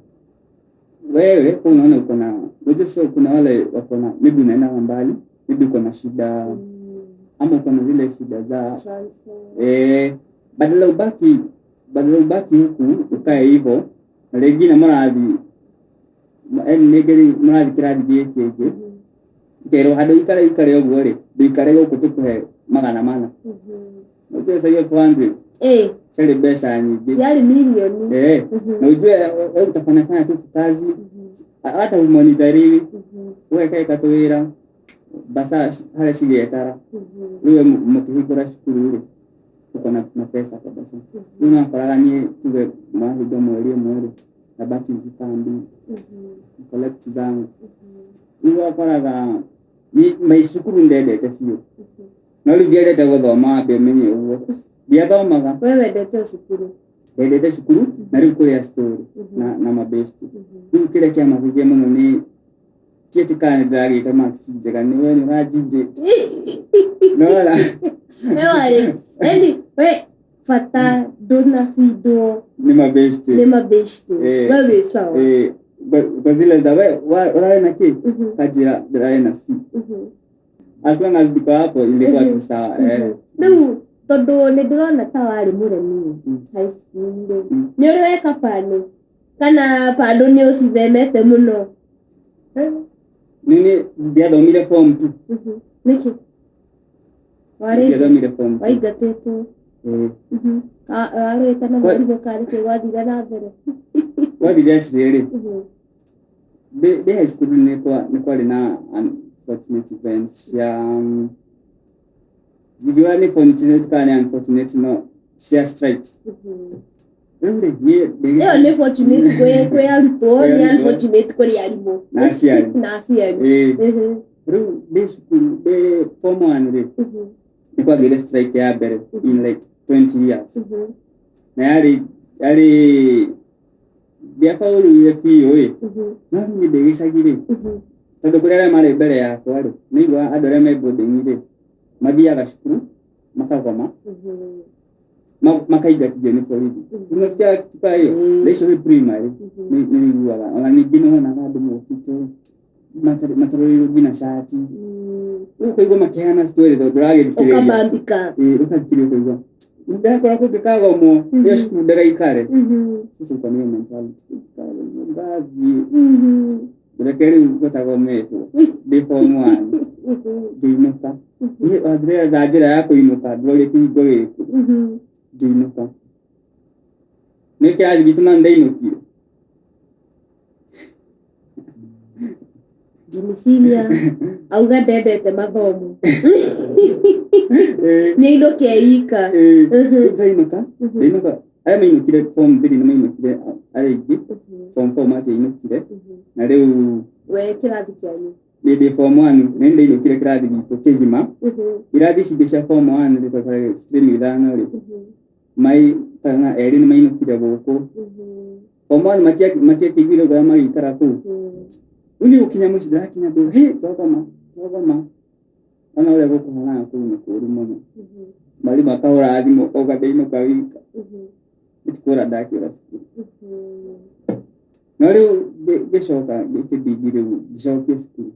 wewe kwa unaona uko na, unajua sasa kuna wale wako na, maybe unaenda mbali, maybe uko na shida ama uko na zile shida za badala ubaki huku ukae hivyo, na rĩngĩ mũrathi nĩngĩ mũrathi kĩrathi gĩkĩ kĩngĩ, kerwo handũ ikare ikare ũguo rĩ, ndũikare gũkũ, tũkũhe 400. Unajua sasa hiyo 400 ciarĩ mbeca nyingĩ. Ciarĩ milioni. Na ujue wewe utafanya fanya tu kazi, hata humonitoriwi, ũgeka tũwĩra mbaca harĩa cigetara. Rĩu we mũkĩhingũra cukuru rĩ, uko na pesa kabisa. Rĩu nakoraga niĩ tuge mwahinga mweri ũmwe rĩ, nabaki nikikaa mbili collect zangu. Rĩu wakoraga ni mai cukuru ndendete biũ, no rĩu ndiendete gũthoma, wambe ũmenye ũguo ndiathomaga. We wendete cukuru? Ndendete cukuru na rĩu kũrĩa story na mabesti. Rĩu kĩrĩa kĩamakirie mũno nĩ ti atĩ kana nĩ ndĩragĩte marks njega, nĩ we nĩ ũranjindĩte nora. We warĩ yani we bata ndũnacindwo nĩ mabesti. Nĩ mabesti. We wĩ sawa. Eh, Kwa zile za we ũrarĩ na kĩ, kanjĩra ndĩrarĩ na C. As long as ndiko hapo, ilikuwa tu sawa. Rĩu tondũ nĩ ndĩrona ta warĩ mũremi high school rĩ, nĩ ũrĩ weka panũ kana panũ nĩ ũcithemete mũno? Nini ndiathomire form 2. Nĩkĩ warĩ Ndiathomire form 2. Waingatĩtwo? Eh. Warũĩte na mwarimũ karĩ kĩ gwathire na mbere? Gwathire atĩrĩrĩ, ndĩ high school nĩ kwarĩ na unfortunate events cia ndingiuga nĩ fortunate kana nĩ unfortunate, no cia strikes. Rĩu rĩ, niĩ ndĩ Ĩyo nĩ fortunate kwĩ arutwo, Kwĩ nĩ arutwo. unfortunate kũrĩ arimũ Na aciari. Na aciari. Ĩĩ. Rĩu ndĩ cukuru, ndĩ form 1 rĩ, nĩ kwagĩire strike ya mbere in like 20 years, na yarĩ ndiabaũrire biũ ĩ, no rĩu niĩ ndĩ gĩcagi rĩ, tondũ kũrĩ arĩa marĩ mbere yakwa rĩ, nĩigua andũ arĩa me boarding rĩ mathiaga cukuru makagoma, makaingatithio nĩ borithi. Unasikia kitu kaa hiyo? Thaa icio wĩ primary nĩ wĩiguaga ona ningĩ nĩ wonaga andũ mokĩte matarũrĩirwo nginya cati. Rĩu ũkaigua makĩheana story tondũ ndũragĩthikĩrĩria. Ũkabambika. Ĩĩ, ũkathikĩrĩria ũkaigua ndakora kũngĩkagomwo ĩyo cukuru ndagaikare. Sasa uko na hiyo mentality, kũngĩkagomwo ngathiĩ, reke rĩu gũtagometwo ndĩ form 1. Ngĩinũka niĩ wandĩretha njĩra ya kũinũka, ndũrorie kĩhingo gĩkũ. Ngĩinũka nĩ kĩrathi gitũ na nĩndainũkire. Jimmy Senior auga ndendete mathomo, nĩ ainũke ika. Rĩu ndainũka, ndainũka arĩa mainũkire form 3 nĩ mainũkire, arĩa aingĩ form 4 matiainũkire, na rĩu We kĩrathi kĩanyu? Nĩ ndĩ form 1 nĩ ndainũkire kĩrathi gitũ kĩgima. Irathi ici ingĩ cia form 1 rĩ, twakoragwo stream ithano rĩ, mai kana erĩ nĩ mainũkire gũkũ. Form 1 matiakĩiguire ũguo magĩikara kũu. Rĩu niĩ gũkinya mũciĩ, ndĩrakinya ndũ hĩ, twagoma twagoma, ona ũrĩa gũkũhanaga kũu nĩ kũũru mũno. Mwarimũ akahũra thimũ akauga ndainũka wika, nĩtikũra ndakĩũra cukuru. No rĩu ngĩcoka ngĩkĩbidi rĩu ngĩcokio cukuru,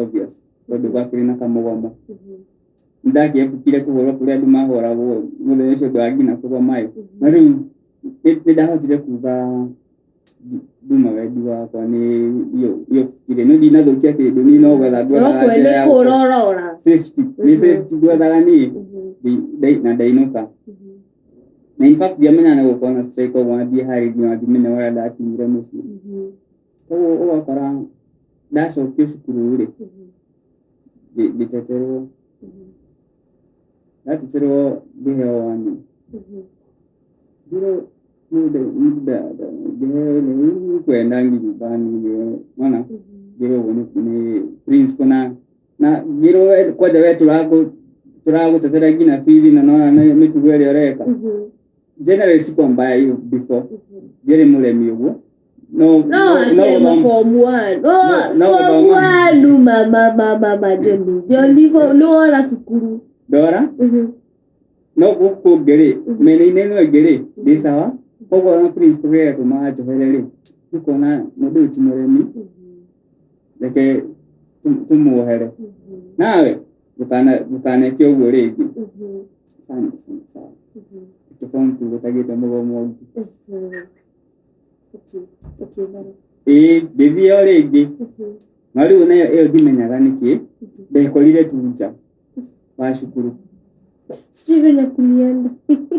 obvious, tondũ gwakĩrĩ na kamũgomo. Nĩndakĩepukire kũhũrwo kũrĩa andũ mahũragwo mũthenya ũcio ũndũ wa nginya kũgoma ĩ. No rĩu nĩ ndahotire kuga nduma wendi wakwa nĩ iyo kire no ndinathũkia kĩndũ, niĩ no gwetha ngwethaga no njĩra nĩ ya kũrorora. Safety nĩ safety ngwethaga niĩ. Na ndainũka, na in fact ndiamenyaga nĩ gũkorwo na strike ũguo, na ndiĩharĩirie na ndimenya ũrĩa ndakinyire mũciĩ. Koguo ũgakora ndacokio cukuru rĩ, ngĩteterwo, ndateterwo ngĩheo warning, ngĩrwo ngĩheo rĩu kwenda nyumbani, ona ngĩrwo ũguo nĩ principal, na ngĩrwo kwanja we tũragũtetera nginya bithi na nona nĩ mĩtugo ĩrĩa ũreka. Generally sikuwa mbaya hiyo before, ndiarĩ mũremi ũguo, no no akĩrĩ gũthoma- form one, no No, no form gũthoma. one, mama mama mama Johnny Johnny nĩ wora cukuru. Ndora no gũkũ kũngĩ rĩ, mĩena-inĩ ĩno ĩngĩ rĩ, ndĩ sawa. Koguo ona principal kĩrĩa gĩatũmaga njohere rĩ, nĩ kuona mũndũ ũyũ ti mũremi, reke tũmuohere, nawe ndũkaneke ũguo rĩngĩ. Sawa, nikasema sawa. Reke form two gũtagĩte mũgomo ũngĩ. Ĩĩ, ngĩthiĩ o rĩngĩ, no rĩu nayo ĩyo ndimenyaga nĩkĩ ndekorire tu nja wa cukuru. Sijui venye kulienda.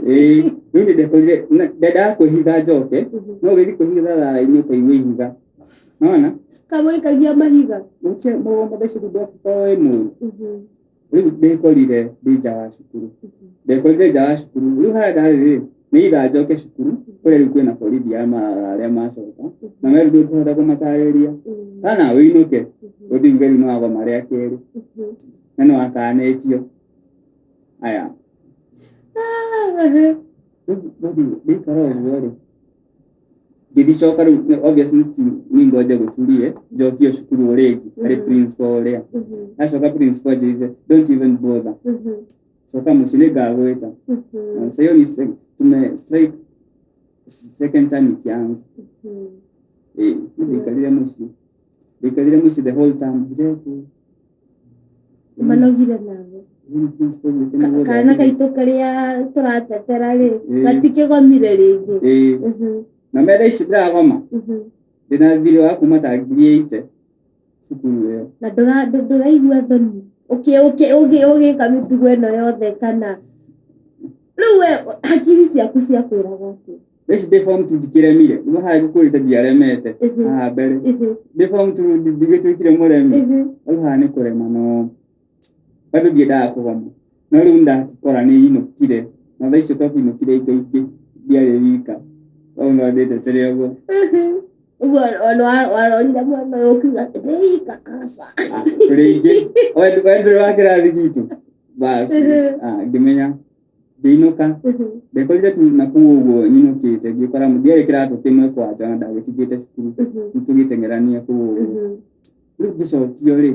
Ĩĩ, rĩu nĩ ndekorire ndendaga kwĩhitha njoke, no ũgĩthiĩ kwĩhitha thara-inĩ ũkaigua ihiga nona. Kamũikagia mahiga. Gũtirĩ mũgomo thaa ici ndwakorwo wĩ mũru. Rĩu ndekorire ndĩ nja wa cukuru, ndekorire nja wa cukuru. Rĩu harĩa ndarĩ rĩ, nĩ ithaa njoke cukuru kũrĩa rĩu kwĩna borithi arĩa marara arĩa macoka na we rĩu ndũngĩhota kũmatarĩria kana wĩinũke ũthiĩ uge rĩu nĩ wagoma rĩa kerĩ na nĩ wakanĩtio aya. Rĩu gũthiĩ ndĩikara ũguo rĩ, ngĩthiĩ coka rĩu obviously ti ni ngoje gũturie njokio cukuru o rĩngĩ harĩ principal ũrĩa. Ndacoka principal anjĩrire, "Don't even bother, coka mũciĩ, nĩ ngagwĩta." Na sasa hiyo ni tume strike second time ikianza. Ĩĩ, niĩ ndaikarire mũciĩ. Ndaikarire mũciĩ the whole term ndiretwo. Manogire nawe. Ĩĩ, principal augĩte nĩguo Kana thomithie. gaitũ karĩa tũratetera rĩ, Ĩĩ. gatikĩgomire rĩngĩ. Ĩĩ. Na metha ici ndĩragoma ndĩna thirĩ wa kuma ta 80,000 cukuru ĩyo. Na ndũraigua thoni ũgĩka mĩtugo ĩno yothe, kana rĩu we hakiri ciaku ciakwĩraga atĩa? Thaa ici ndĩ form two ndikĩremire, nĩguo haha ngũkwĩrĩte ndiaremete haha mbere. Ndĩ form two ndigĩtuĩkire mũremi. Rĩu haha nĩ kũrema, no bado ndiendaga kũgoma, no rĩu ndakora nĩ inũkire, na thaa icio twakĩinũkire ingĩ ndiarĩ wika, no no ndĩtetere ũguo. Ũguo ona warorire mwena ũyũ ũkiuga atĩ ndĩ wika, aca. Ah, tũrĩ aingĩ, we ndũrĩ wa kĩrathi gitũ bas. Ah, ngĩmenya ngĩinũka, ndekorire tu na kũu ũguo nyinũkĩte, ngĩkora ndiarĩ kĩratũ kĩmwe kwanja na ndagĩtigĩte cukuru. Rĩu tũgĩteng'erania kũu ũguo. Rĩu ngĩcokio rĩ,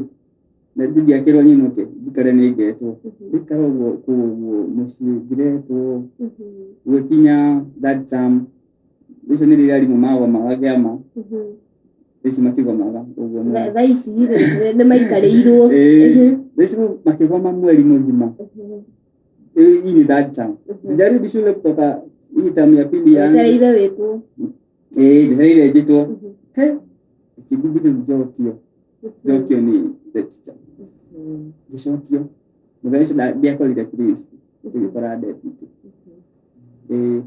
na ndiakĩrwo nyinũke, njikare nĩ ngetwo. Ndikara ũguo kũu ũguo mũciĩ ndiretwo. Gũgĩkinya third term, icio nĩ rĩrĩa arimũ magomaga kĩama. Thaa ici matigomaga ũguo mũno. Thaa ici rĩ nĩ maikarĩirwo. Ĩĩ, thaa ici rĩu makĩgoma mweri mũgima. Hii ni third term, sijarudi shule kutoka hii term ya pili yangu. Wetereire wĩtwo. Ĩĩ, njetereire njĩtwo. He ikĩbidi rĩu njokio, njokio nĩ the teacher. Ngĩcokio mũthenya ũcio ndiakorire principal, tũgĩkora deputy. Ĩĩ,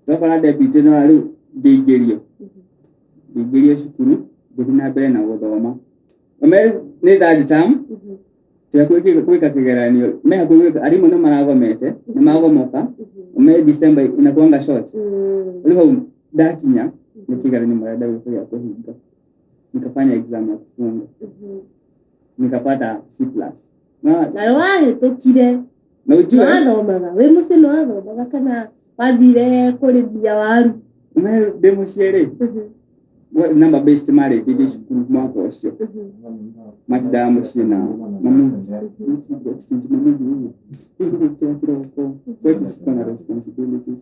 twakora deputy, no rĩu ngĩingĩrio cukuru, ngĩthiĩ na mbere na gũthoma. Ome rĩu nĩ third term, twĩ hakuhĩ gwĩka kĩgeranio, me hakuhĩ gwĩka, arimũ nĩ maragomete, nĩ magomoka. Ome December inakuanga short. Rĩu hau ndakinya nĩ kĩgeranio marenda gwĩka gĩa kũhinga. Nikafanya exam ya kufunga, nikapata C plus na Na wahĩtũkire. Na ujue Nĩwathomaga wĩ mũciĩ, nĩwathomaga kana wathire kũrĩmia waru? Ume ndĩ mũciĩ rĩ, namba based marĩkĩtie cukuru mwaka ũcio matindaga mũciĩ na mamu exchange mamuthi ũguo. Rĩu gũgĩkĩra kĩroko kwetu sikuwa na responsibilities.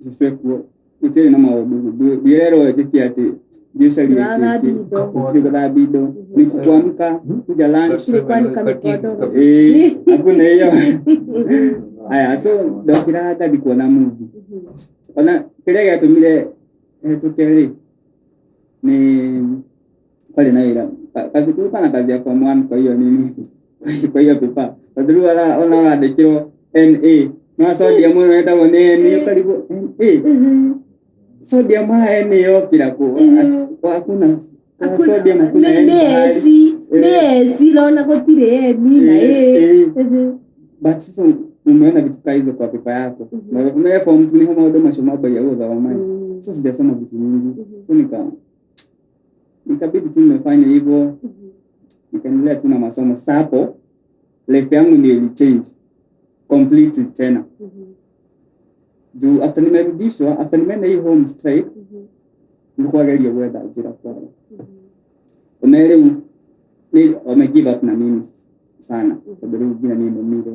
Cũcũ ekuo, gũtiarĩ na maũndũ, ndirerwo njĩke atĩ thiĩ ũcarie. Ndũrathambia kĩkĩ indo. Gũtirĩ gũthambia indo, ni kuamka, kuja lunch. Gũtirĩ kwanĩka mĩkondoro. Ĩĩ, hakuna hiyo. Aya, so ndokĩra ngathi kuona movie. Ona kĩrĩa gĩatũmire hetũke rĩ, nĩ kwarĩ na wĩra, kazi, kulikuwa na kazi ya form one. Kwa hiyo nini, kwa hiyo paper, tondũ rĩu ona ũrandĩkĩrwo Na no sodium ũyũ wetagwo nĩ Na, ũkarigwo Na sodium haha Na yokĩra kũ? Hakuna sodium, hakuna nĩ N pahali. S nĩ S, rona gũtirĩ N na A. But sasa umeona vitu kaa hizo kwa paper yako. Na umeona form two niho maũndũ macio mambagia gũthoma. So sijasoma vitu mingi, so nikabidi tu nimefanya hivyo, nikaendelea tu na masomo. Sasa hapo life yangu ndio ilichange completely tena, juu after nimerudishwa, after nimeenda hii home strike, nilikuwa geria gwetha njĩra kwao. Ume rĩu nĩ wame give up na mimi sana, tondũ rĩu nginya niĩ nomire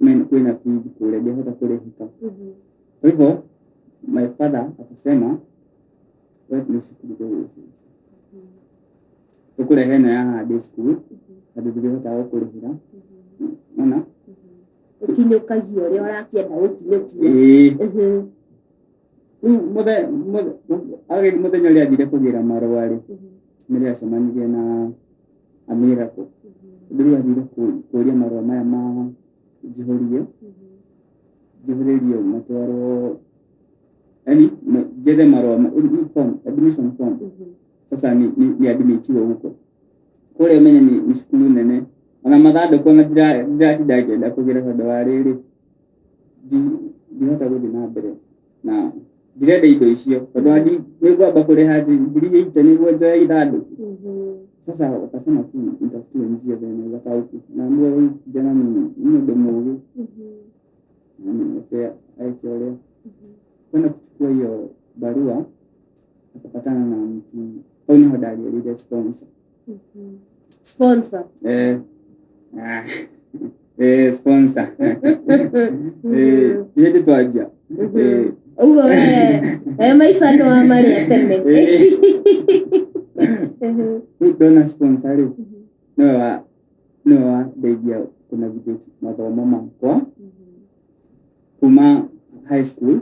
kwĩna fees kũrĩa ndiahota kũrĩhĩka. Kwa hivyo my father akasema, we nĩ cukuru tũgũgũcenjia, tũkũrehe ĩno ya haha day school, tondũ ndĩrĩhotaga gũkũrĩhĩra ona. Ũkinyũkagia ũrĩa ũrakĩenda gũkinyũkia. Ĩĩ. Rĩu mũthenya ũrĩa athire kũgĩra marũa rĩ, nĩrĩo acemanirie na a miracle. Tondũ rĩu athire kũria marũa maya ma njihũrie, njihũrĩrio matwarwo, yani njethe marũa form, admission form. Sasa ni admitiwe huko kũrĩa, ũmenye ni cukuru nene, ona mathandũkũ ona ndiratinda ngĩenda kũgĩra, tondũ wa rĩrĩ ndihota gũthiĩ na mbere na ndirenda indo icio, tondũ nĩ ngwamba kũrĩha 80,000 nĩguo njoe ithandũkũ. Sasa wakasema tu nitafutiwe njia vile naweza kaa huku. Naambiwa huyu kijana ni mũndũ mũũgĩ na nimwekea aeke ũrĩa kwenda kuchukua hiyo barua. Akapatana na mtu au niho ndagĩrire sponsor. Sponsor. Eh, ah, eh, sponsor, eh, hĩndĩ twanjia. Eh. Ũguo we we maica nĩ wa marĩa tene. Rĩu ndona sponsor rĩ, nĩwe wa ndeithia kũ navigate mathomo makwa kuma high school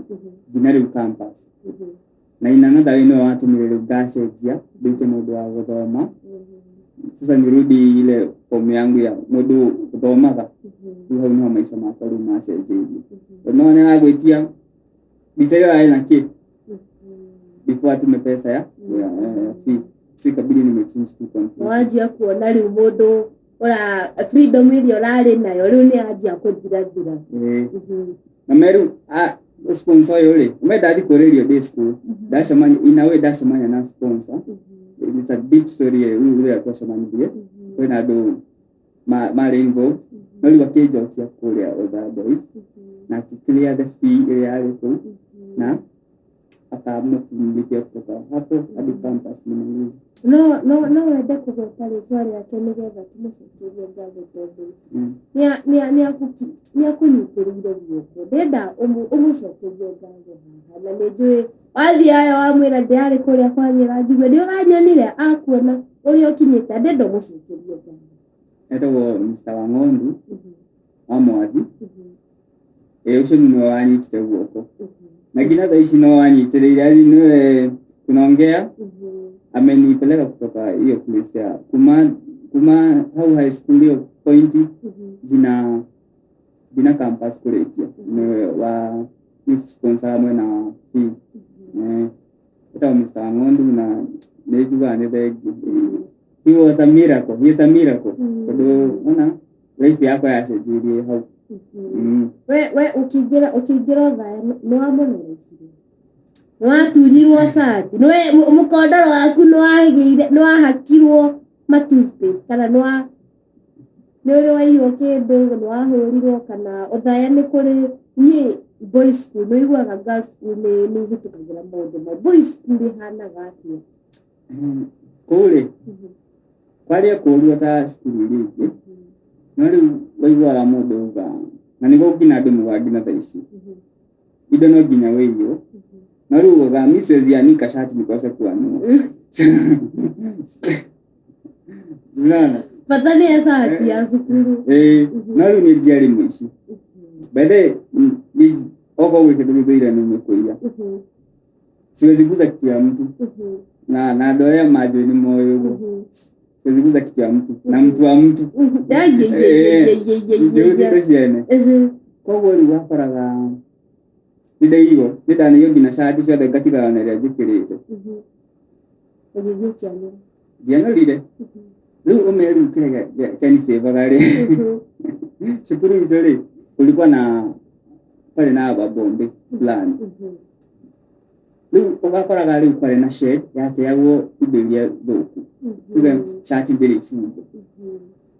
nginya rĩu campus. Na in another way nĩwe watũmire rĩu ngacenjia nduĩke mũndũ wa gũthoma. Sasa nirudi ile form yangu ya mũndũ ũthomaga. Rĩu hau nĩho maica makwa rĩu macenjeirie. Tondũ no nĩaragwĩtia ndicha ĩyo arĩ na kĩ before atume pesa ya fee. So ikabidi nimechange tu completely. Wanjia kuona rĩu mũndũ ũra freedom ĩrĩa ũrarĩ nayo rĩu nĩ yanjia kũthirathira. Ĩĩ. Na meru a sponsor ũyũ rĩ, me ndathi kũrĩrio day school, ndacemania in a way ndacemania na sponsor. It's a deep story rĩu ũrĩa twacemanirie. Kwĩna andũ marĩ involved. No rĩu akĩnjokia kũrĩa Othaya Boys na akĩ clear the fee ĩrĩa yarĩ kũu na akaamua kunilipia kutoka hapo hadi campus nimalize. No wende kũgweta rĩtwa rĩake nĩgetha tũmũcokerie ngatho tondũ nĩakũnyitĩrĩire guoko. Ndĩrenda ũmũcokerie ngatho haha na nĩ njũĩ wathiĩ harĩa wamwĩra ndĩrarĩ kũrĩa kwagĩra njigue nĩ ũranyonire akuona ũrĩa ũkinyĩte, ndĩrenda ũmũcokerie ngatho. Etagwo Mr. Wang'ondu wa Mwathi. Ĩĩ, ũcio nĩwe wanyitire guoko na nginya thaa ici no wanyitĩrĩire, yani niwe tunaongea, amenipeleka kutoka hiyo place ya kuma hau high school hiyo point nginya campus kũrĩkia, niwe wa ni sponsor mwena wa fee. Eh, etagwo Mr. Wang'ondu na nĩ njugaga nĩ thengiũ. He was a miracle, he is a miracle, tondũ ona life yakwa yacenjirie hau. We ũkĩingĩra Othaya nĩ wamũnorecire, nĩ watunyirwo cati, nĩ mũkondoro waku nĩ wagĩire, nĩ wahakirwo ma toothpaste kana nĩ wa nĩ ũrĩ waiywo kĩndũ, nĩ wahũrirwo kana Othaya nĩ kũrĩ niĩ boys school nĩ ũiguaga girls school nĩ ihĩtũkagĩra maũndũ mau, boys school ĩhanaga atĩa? Kũu rĩ, kwarĩ kũũru o ta cukuru iria ingĩ, no rĩu waiguaga mũndũ auga, na nĩguo nginya andũ maugaga nginya thaa ici, indo no nginya wĩiywo, no rĩu ugaga mi siwezi anika shati nikose kuanua. Unaona? Bata nĩ cati ya cukuru. Ĩĩ, no rĩu nĩ njiarĩ mũici. By the way, okorwo gwĩ kĩndũ gĩthũire nĩ kũiya. Siwezi guza kitu ya mtu na andũ arĩa manjũĩ nĩ moĩ ũguo. Siwezi guza kitu ya mtu na mtu wa mtu. Ndĩrĩ indo ciene. Koguo rĩu wakoraga nĩ ndaiywo, nĩ ndanĩiywo nginya cati ciothe ngatigana na ĩrĩa njĩkĩrĩte. Ũgĩthiĩ ũkĩanũra? Ndianorire. Rĩu ũmenye rĩu kĩrĩa kĩanicĩvaga rĩ, cukuru itũ rĩ, kulikuwa na kwarĩ na babombe fulani. Rĩu ũgakoraga rĩu kwarĩ na shed yateagwo indo iria thũku. Tuge cati ndĩrĩ ibungo.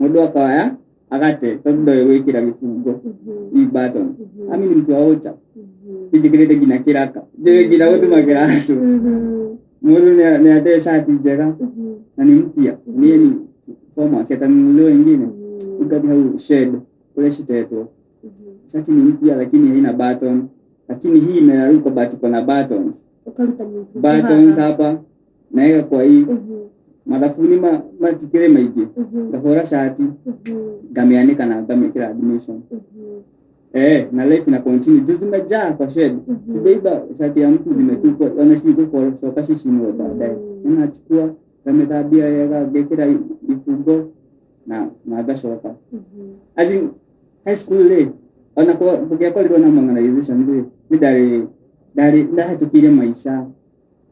Mũndũ akoya agate tondũ ndoĩ gwĩkĩra gĩbungo i button. Ami ni mtu wa ocha. Njĩkĩrĩte nginya kĩraka. Njũĩ nginya gũtuma kĩratũ. Mũndũ nĩ ate cati njega na ni mpya. Niĩ ni form one siatanunuliwa ingine. Ukathi hau shed kũrĩa citetwo. Shati ni mpya lakini haina button. Lakini hii imeraruka but iko na buttons. Ũkaruta mĩbungo Buttons haha. hapa naweka kwa hii mathabuni matikĩrĩ maingĩ, ngahũra cati, ngamĩanĩka na ngamĩkĩra admission. Eh, na life ina continue juu zimejaa kwa shed. Sijaiba shati ya mtu, zimetupwa wanashindwa kucoka cicinwo baadaye. Ninachukua, ngamĩthambia wega, ngekĩra ibungo na ngacoka. As in high school rĩ, ona kũngĩakorirwo na modernization rĩ, nĩ ndarĩ ndahĩtũkĩire maica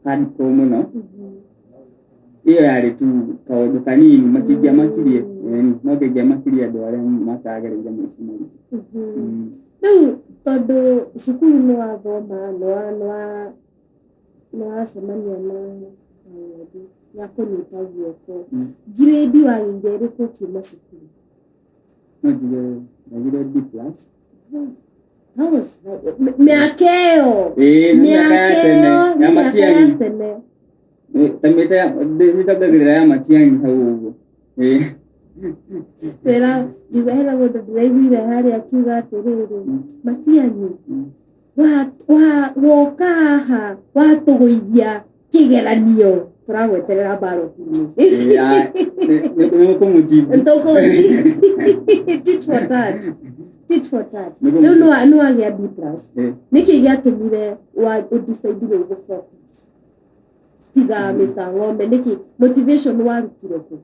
hardcore mũno. Ĩyo yarĩ tu kaũndũ kanini, matingĩamakirie, no kĩngĩamakirie andũ arĩa matagereire maica maritũ. Rĩu tondũ cukuru nĩ wathoma, nĩ wacemania na Wang'ondu nĩ akũnyita guoko, grade wagĩire ĩrĩkũ ũkiuma cukuru? No njuge ndagire B plus. That was mĩaka ĩyo. Ĩĩ, nĩ mĩaka ya tene ĩyo ya nĩ mĩaka ya Matiang'i. tene. Ta mĩta nĩtongagĩrĩra ya Matiang'i hau ũguo. Ĩĩ. Twĩra njigue hena mũndũ ndĩraiguire harĩa akiuga atĩrĩrĩ, Matiang'i. Woka haha watũgũithia kĩgeranio, tũragweterera ballot-inĩ. Nĩ mũkũmũjibu. Tit for tat, tit for tat. Rĩu nĩ wagĩa B+. Nĩkĩ gĩatũmire ũdecide rĩu gũfocus tiga Mr. Ng'ombe? Nĩkĩ motivation warutire kũ?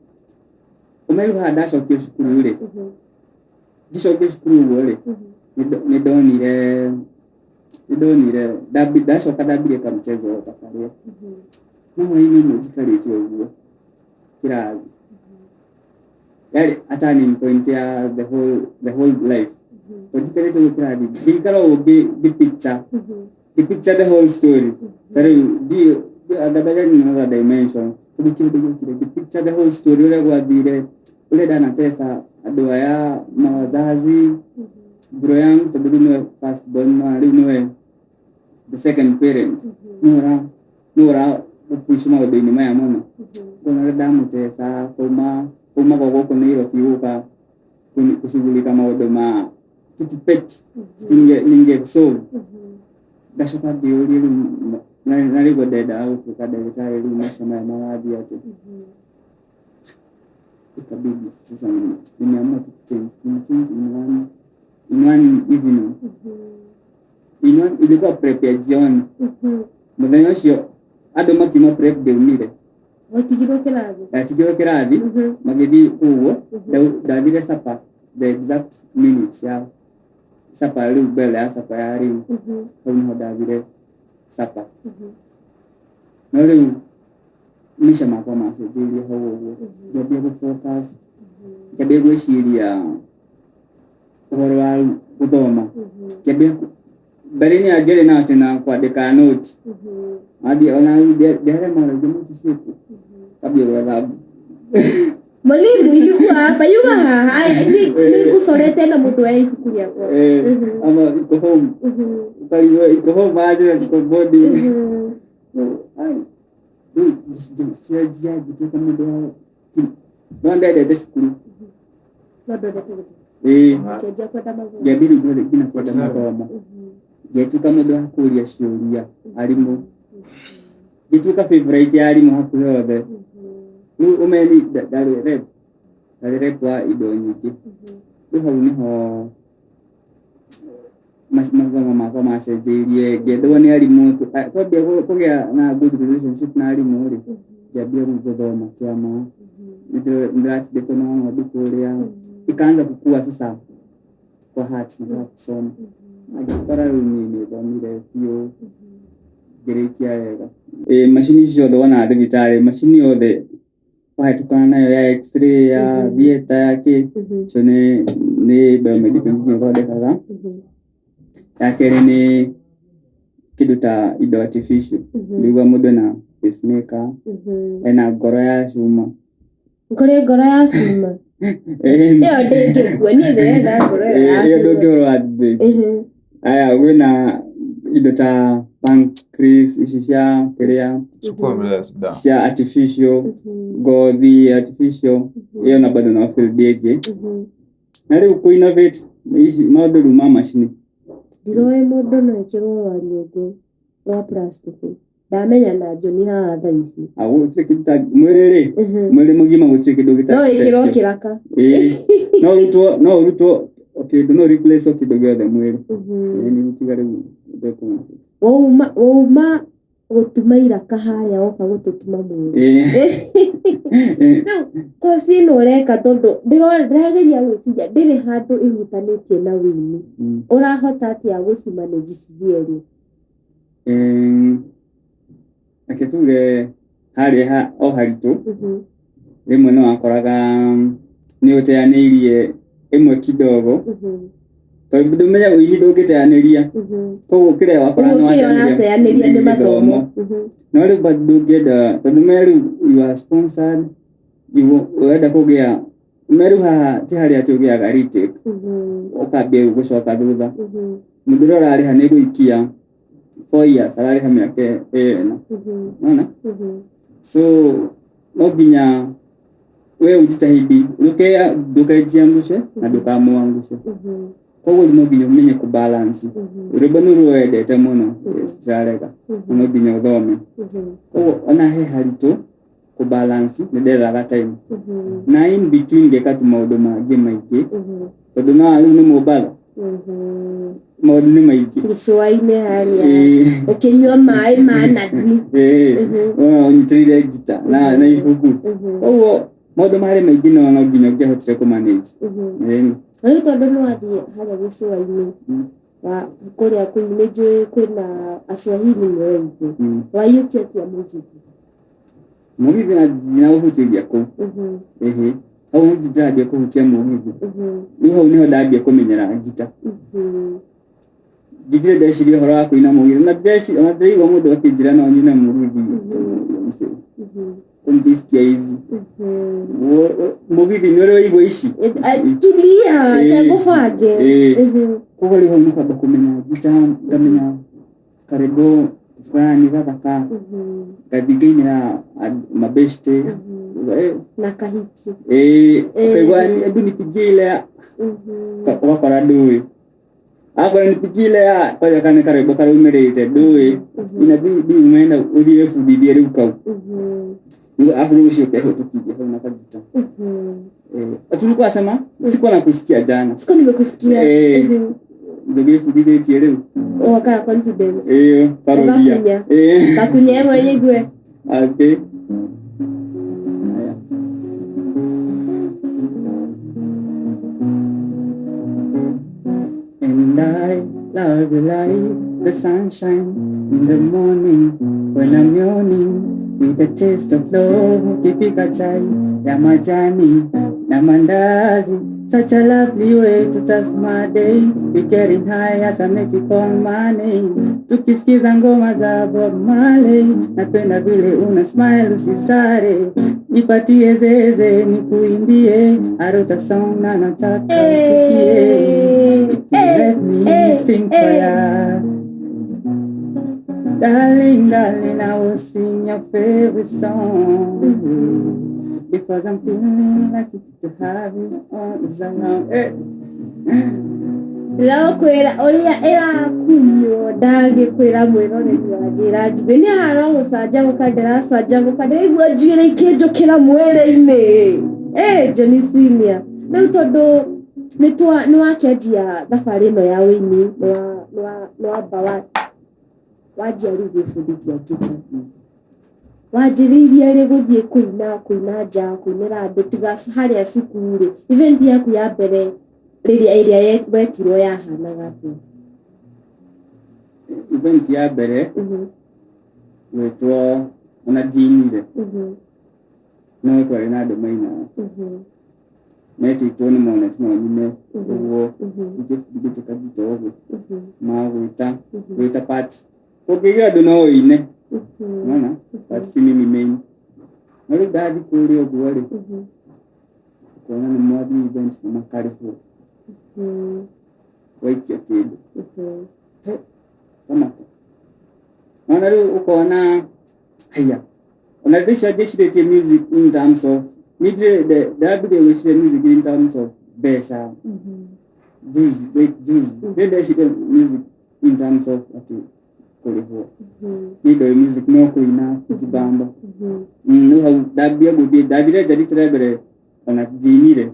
Ũmeru haha ndacokio cukuru rĩ, ngĩcokio cukuru ũguo rĩ, nĩ ndonire ndacoka ndambirie kamchezo o ta karĩa. No hwaĩ-inĩ ũmwe njikarĩte ũguo kĩrathi, yarĩ a turning point ya the whole life, tondũ njikarĩte ũguo kĩrathi, ngĩikara ũguo ngĩ picture the whole story. Ta rĩu ndiũ angathaga in another dimension, tondũ kĩũndũ gĩokire ngĩ picture the whole story, ũrĩa gwathire, ũrĩa ndanatesa andũ aya mawazazi, bro yangu, tondũ rĩu nĩwe first born na rĩu nĩwe the second parent, nĩwe ũra gũpush maũndũ-inĩ maya mũno. Ngona ũrĩa ndamũteca kuma gwa gũkũ Nairobi gũka kushughulika maũndũ ma kitu petty ninge solve. Ngacoka ngĩũria rĩu na rĩguo ndendaga gũtuĩka ndagĩtarĩ, rĩu macio maya marathiĩ atĩ ikabidi sasa nimeamua tu change, nimechange in one evening, in one, ilikuwa prep ya jioni. Mũthenya ũcio andũ makiuma prep, ndaumire. Watigirwo kĩrathi? Ndatigirwo kĩrathi. Magĩthiĩ ũguo. Ndathire supper, the exact minute ya supper, rĩu mbere ya supper ya rĩu, hau nĩho ndathire supper. No rĩu maica makwa macenjirie hau ũguo. Ngĩambia gũ focus, ngĩambia gwĩciria ũhoro wa gũthoma. Ngĩambia mbere-inĩ ya njĩrĩ na atĩ na kwandĩka note, athiĩ ona rĩu ndiarĩa maraingĩ note ciĩkuo, kambia gwetha. Mwalimu, ilikuwa hapa yuma haha, nĩngũcorete na mũndũ wa ibuku rĩakwa. Ama iko home. Ukarigwo iko home aje, iko boarding. Ai, rĩu ngĩcenjia, ngĩtuĩka mũndũ wa no ndendete cukuru. No ndwendete gũthoma? Ĩĩ. Ũkĩanjia kwenda mathomo. Ngĩambia rĩu nginya kwenda mathomo, ngĩtuĩka mũndũ wa kũria ciũria arimũ, ngĩtuĩka favorite ya arimũ hakuhĩ othe. Rĩu ũmeni ndarĩ rep wa indo nyingĩ. Rĩu hau nĩho mathomo makwa macenjeirie, ngĩendwo nĩ arimũ. Kwambia kũgĩa na good relationship na arimũ rĩ, ngĩambia rĩu gũthoma kĩama. Nĩndĩratindĩkwo na ng'ondu kũrĩa, ikaanza kukua sasa kwa heart, nataka kusoma. Na ngĩkora rĩu niĩ nĩ thomire biũ, ngĩrĩkia wega. Ĩ macini ici ciothe wonaga thibitarĩ, macini yothe wahĩtũkana nayo ya x-ray, ya theatre, ya kĩ, icio nĩ biomedical engineer ĩthondekaga. Ya kerĩ nĩ kĩndũ ta indo artificial. Nĩguo mũndũ ena pacemaker, ena ngoro ya cuma. Kũrĩ ngoro ya cuma? Ĩyo ndĩngĩkua, niĩ ndĩrenda ngoro ĩyo ya Ĩyo cuma. ndũngĩhũrwo heartbreak. Aya, kwĩna indo ta pancreas, ici cia kĩrĩa Chukua vile sida. cia artificial, ngothi artificial, ĩyo na bado no field ĩngĩ. Na rĩu kũ innovate ici maũndũ rĩu ma macini. Ndiroĩ mũndũ no ĩkĩrwo rwariũngũ rwa plastic, ndamenya na Njoni haha thaa ici. Ah, gũtirĩ kĩndũ ta mwĩrĩ rĩ, mwĩrĩ mũgima gũtirĩ kĩndũ No ĩkĩrwo gĩtangĩcenjio. kĩraka? Ĩĩ, no ũrutwo o kĩndũ, no replace o kĩndũ gĩothe mwĩrĩ. Ĩĩ, nĩ tiga rĩu ndekũ- Wauma gũtuma iraka harĩa woka gũtũtuma mwĩrĩ. Ĩĩ. Rĩu koci ĩno ũreka, tondũ ndĩrageria gwĩciria ndĩrĩ handũ ĩhutanĩtie na wĩini. Ũrahota atĩa gũcimanage cierĩ? Reke tuge harĩa o haritũ, rĩmwe nĩ wakoraga nĩ ũteanĩirie ĩmwe kidogo, tondũ ndũmenya ũini ndũngĩteanĩria. Koguo kĩrĩa wakora Ũguo nĩ kĩrĩa wateanĩria ũrateanĩria nĩ mathomo. No rĩu bado ndũngĩenda, tondũ me rĩu you are sponsored, ũrenda kũgĩa me rĩu haha ti harĩa atĩ ũgĩaga retake, ũkambia rĩu gũcoka thutha. Mũndũ ũrĩa ũrarĩha nĩ gũikia 4 years, ararĩha mĩaka ĩna. Unaona? So no nginya we ujitahidi, ndũkejiangushe na ndũkamwangushe. Koguo no nginya ũmenye kũ balance. Rwĩmbo nĩ rwendete mũno, yes, ndirarega, no no nginya ũthome. Koguo ona he haritũ kũ balance, nĩ ndethaga time na in between ngeka tu maũndũ mangĩ maingĩ, tondũ no rĩu nĩ Mombatha, maũndũ nĩ maingĩ. Gĩcũa-inĩ harĩa ũkĩnyua maĩ ma nathi. Ũna ũnyitĩrĩire ngita na ibuku, koguo maũndũ marĩ maingĩ, no nginya ũngĩahotire kũ manage. Rĩu tondũ nĩ wathiĩ harĩa gĩcũa-inĩ wa kũrĩa kũu, nĩ njũĩ kwĩna Aswahili nĩ aingĩ, waiyũkia atĩa mũgithi? Mũgithi na nginya gũhutĩria kũu. Ĩhĩ, hau nĩ ndĩrambia kũhutia mũgithi. Rĩu hau nĩho ndambia kũmenyera ngita. Ndigire ndeciria ũhoro wa kũina mũgithi, na ndĩreciria, ona ndĩraigua mũndũ akĩnjĩra no nyine mũgithi. Msee, kũndisikia hizi mũgithi nĩ ũrĩ waigua ici. Tulia, kegũbange. Koguo rĩu hau nĩ kwamba kũmenya ngita, ngamenya karwĩmbo fulani gathaka, ngathiĩ ngainĩra mabeshte. Na kahiki. Ũkaigua, "Hebu nipigie ile ya," ũgakora ndũĩ, akora "Nipigie ile ya," kwanja kana nĩ karwĩmbo karaumĩrĩte ndũĩ, inabidi umeenda ũthiĩ wĩbundithie rĩu kau nĩguo alafu rĩu ũcio ũkehĩtũkithia hau na kagita. Tulikuwa sema sikuwa nakusikia jana. Sikuwa nimekusikia. Ndũgĩbundithĩtie rĩu. Ũgakara confidence. Karudia. Ũgakunya. Gakunya ĩmwe nyigue. Okay. Haya. And I love you like the sunshine in the morning when I'm yawning with the taste of love. Ukipika chai ya majani na mandazi, such a lovely way to start my day. We getting high as I make you call my name, tukisikiza ngoma za Bob Marley. Napenda vile una smile, usisare, nipatie zeze nikuimbie. I wrote a song na nataka usikie. If you let me sing for ya, darling, darling, I will sing your favorite song because I'm feeling lucky to have you on the along. Hey. Ndĩrakwĩra ũrĩa ĩrakunywo, ndagĩkwĩra mwĩroreri wa njĩra njigue nĩ haro gũcanjamũka, ndĩracanjamũka, ndĩraigua njuĩrĩ ikĩnjũkĩra mwĩrĩ-inĩ. Johnny Senior, rĩu tondũ nĩ wakĩanjia thabarĩ ĩno ya wĩini, nĩ wamba wanjia rĩu gwĩbundithia ngita, wanjĩrĩirie rĩ gũthiĩ kũina, kũina nja, kũinĩra andũ, tiga harĩa cukuru rĩ, event yaku ya mbere rĩrĩa ĩrĩa wetirwo yahanaga atĩa? Event ya mbere gwĩtwo, ona ndiinire, no twarĩ na andũ mainaga, metĩtwo nĩ monete no nyine ũguo, ingĩbundithĩtie kagita ũguo magwĩta gwĩta party, kũngĩgĩa andũ no ũine. Unaona, but si mimi main. No rĩu ndathiĩ kũrĩa ũguo rĩ, kuona nĩ mwathiĩ event na makarĩhwo, waikia kĩndũ kamaka ona rĩu ũkona haya, ona rĩu icio ndĩcirĩtie music in terms of, niĩ ndambirie gwĩciria music in terms of mbeca juzi, like juzi ndĩ ndeciria music in terms of atĩ kũrĩhwo. Niĩ ndoĩ music no kũina, kũjibamba. Rĩu hau ndambia gũthiĩ, ndathire nja rita rĩa mbere, ona ndiinire,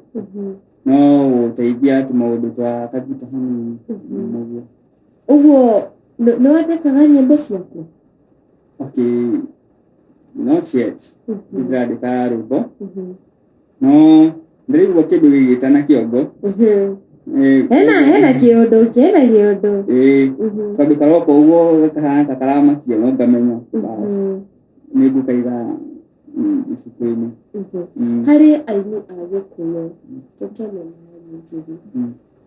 no gũteithia tũmaũndũ twa kagita hanini ũguo. Ũguo nĩ wandĩkaga nyĩmbo ciaku? Okay, not yet. Ndĩrandĩka rwĩmbo, no ndĩraigua kĩndũ gĩgĩtana kĩongo. Hena kĩũndũ, hena kĩũndũ. Tondũ karoka ũguo gakahana ta karamakia, no ngamenya bas nĩ ngũkaiga ibuku-inĩ. Harĩ aini a Gĩkũyũ, tũkĩamenya nyingĩ,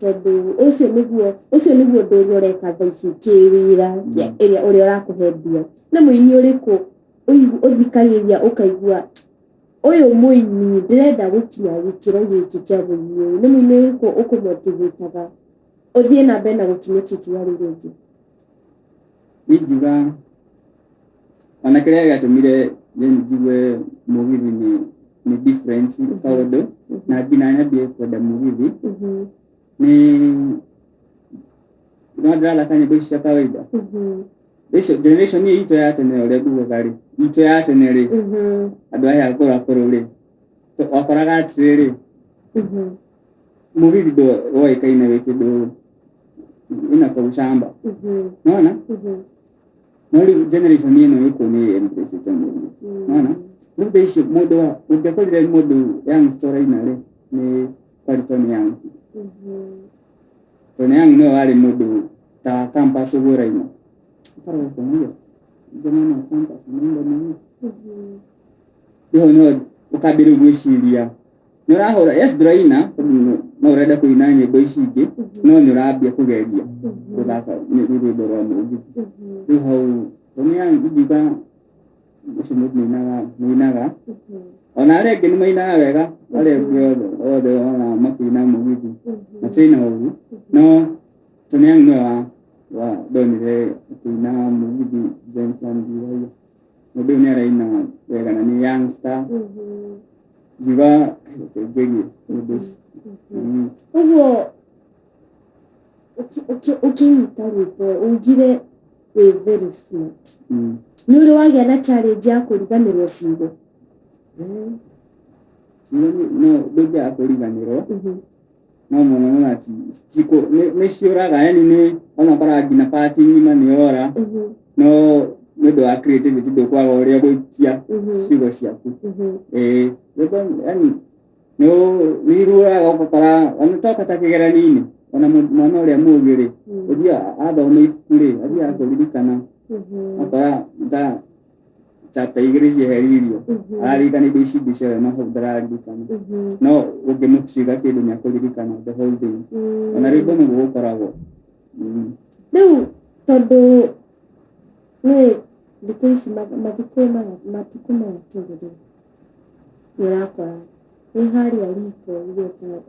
tondũ ũcio nĩguo ũndũ ũrĩa ũreka thaa ici kĩwĩra, ĩrĩa ũrĩa ũrakũhe mbia, nĩ mũini ũrĩkũ ũthikagĩrĩria ũkaigua, "Ũyũ mũini ndĩrenda gũkinya gĩkĩro gĩkĩ kĩa mũini ũyũ"? Nĩ mũini ũrĩkũ ũkũmotivataga ũthiĩ na mbere na gũkinyũkia ikinya rĩu rĩngĩ? Ingiuga ona kĩrĩa gĩatũmire njigue mũgithi nĩ different kaũndũ na nginya nyambie kwenda mũgithi nĩ No ndĩrathaka nyĩmbo ici cia kawaida. Icio generation ĩyo itũ ya tene, ũrĩa ngugaga rĩ, itũ ya tene rĩ, andũ aya akũrũ akũrũ rĩ, wakoraga atĩrĩrĩ, mũgithi ndwoĩkaine wĩ kĩndũ ĩna kaucamba, nona. No rĩu generation ĩno ĩkuo nĩ embrace mũno, nona. Rĩu thaa ici mũndũ ũngĩakorire mũndũ youngster ũraina rĩ, nĩ kwarĩ Tony Young. Tony Young nĩwe warĩ mũndũ ta campus ũguo ũraina, ũkarora ũkona jamaa wa campus anaimba mũgithi. Rĩu hau nĩho ũkambia rĩu gwĩciria nĩ ũrahũra, yes, ndũraina tondũ no ũrenda kũina nyĩmbo ici ingĩ, no nĩ ũrambia kũgeria gũthaka rwĩmbo rwa mũgithi. Rĩu hau Tony Young ingiuga ũcio mũndũ nĩainaga, ona arĩa angĩ nĩ mainaga wega, arĩa angĩ othe othe ona makĩina mũgithi matiaina ũru, no Tony Young nĩwe wa ndonire akĩina mũgithi design fulani, ngiuga haiya, mũndũ ũyũ nĩ araina wega na nĩ youngster, ngiuga reke ngerie ũndũ ũcio. Ũguo ũkĩnyita rwĩmbo ugire wĩ very smart. Nĩ ũrĩ wagĩa na challenge ya kũriganĩrwo ciugo? Ciugo no ndũngĩaga kũriganĩrwo, no mũno mũno nĩ ciũraga, yani nĩ ona ũkoraga nginya part ng'ima nĩ yora, no nĩ ũndũ wa creativity ndũkwaga ũrĩa gũikia ciugo ciaku. Ĩĩ, rwĩmbo yani nĩ iruaga, ũgakora ona toka ta kĩgeranio-inĩ, ona mwana ũrĩa mũũgĩ rĩ, ũthiaga athoma ibuku rĩ, athiaga kũririkana akora ta chapter igĩrĩ cieheririo, araririkana indo ici ingĩ ciothe, no hau ndararirikana. No ũngĩmũtiga kĩndũ nĩ akũririkana the whole thing. Ona rwĩmbo nĩguo gũkoragwo. Rĩu tondũ nĩ thikũ ici mathikũ maya, matukũ maya tũrĩ rĩ, nĩ ũrakora wĩ harĩa riko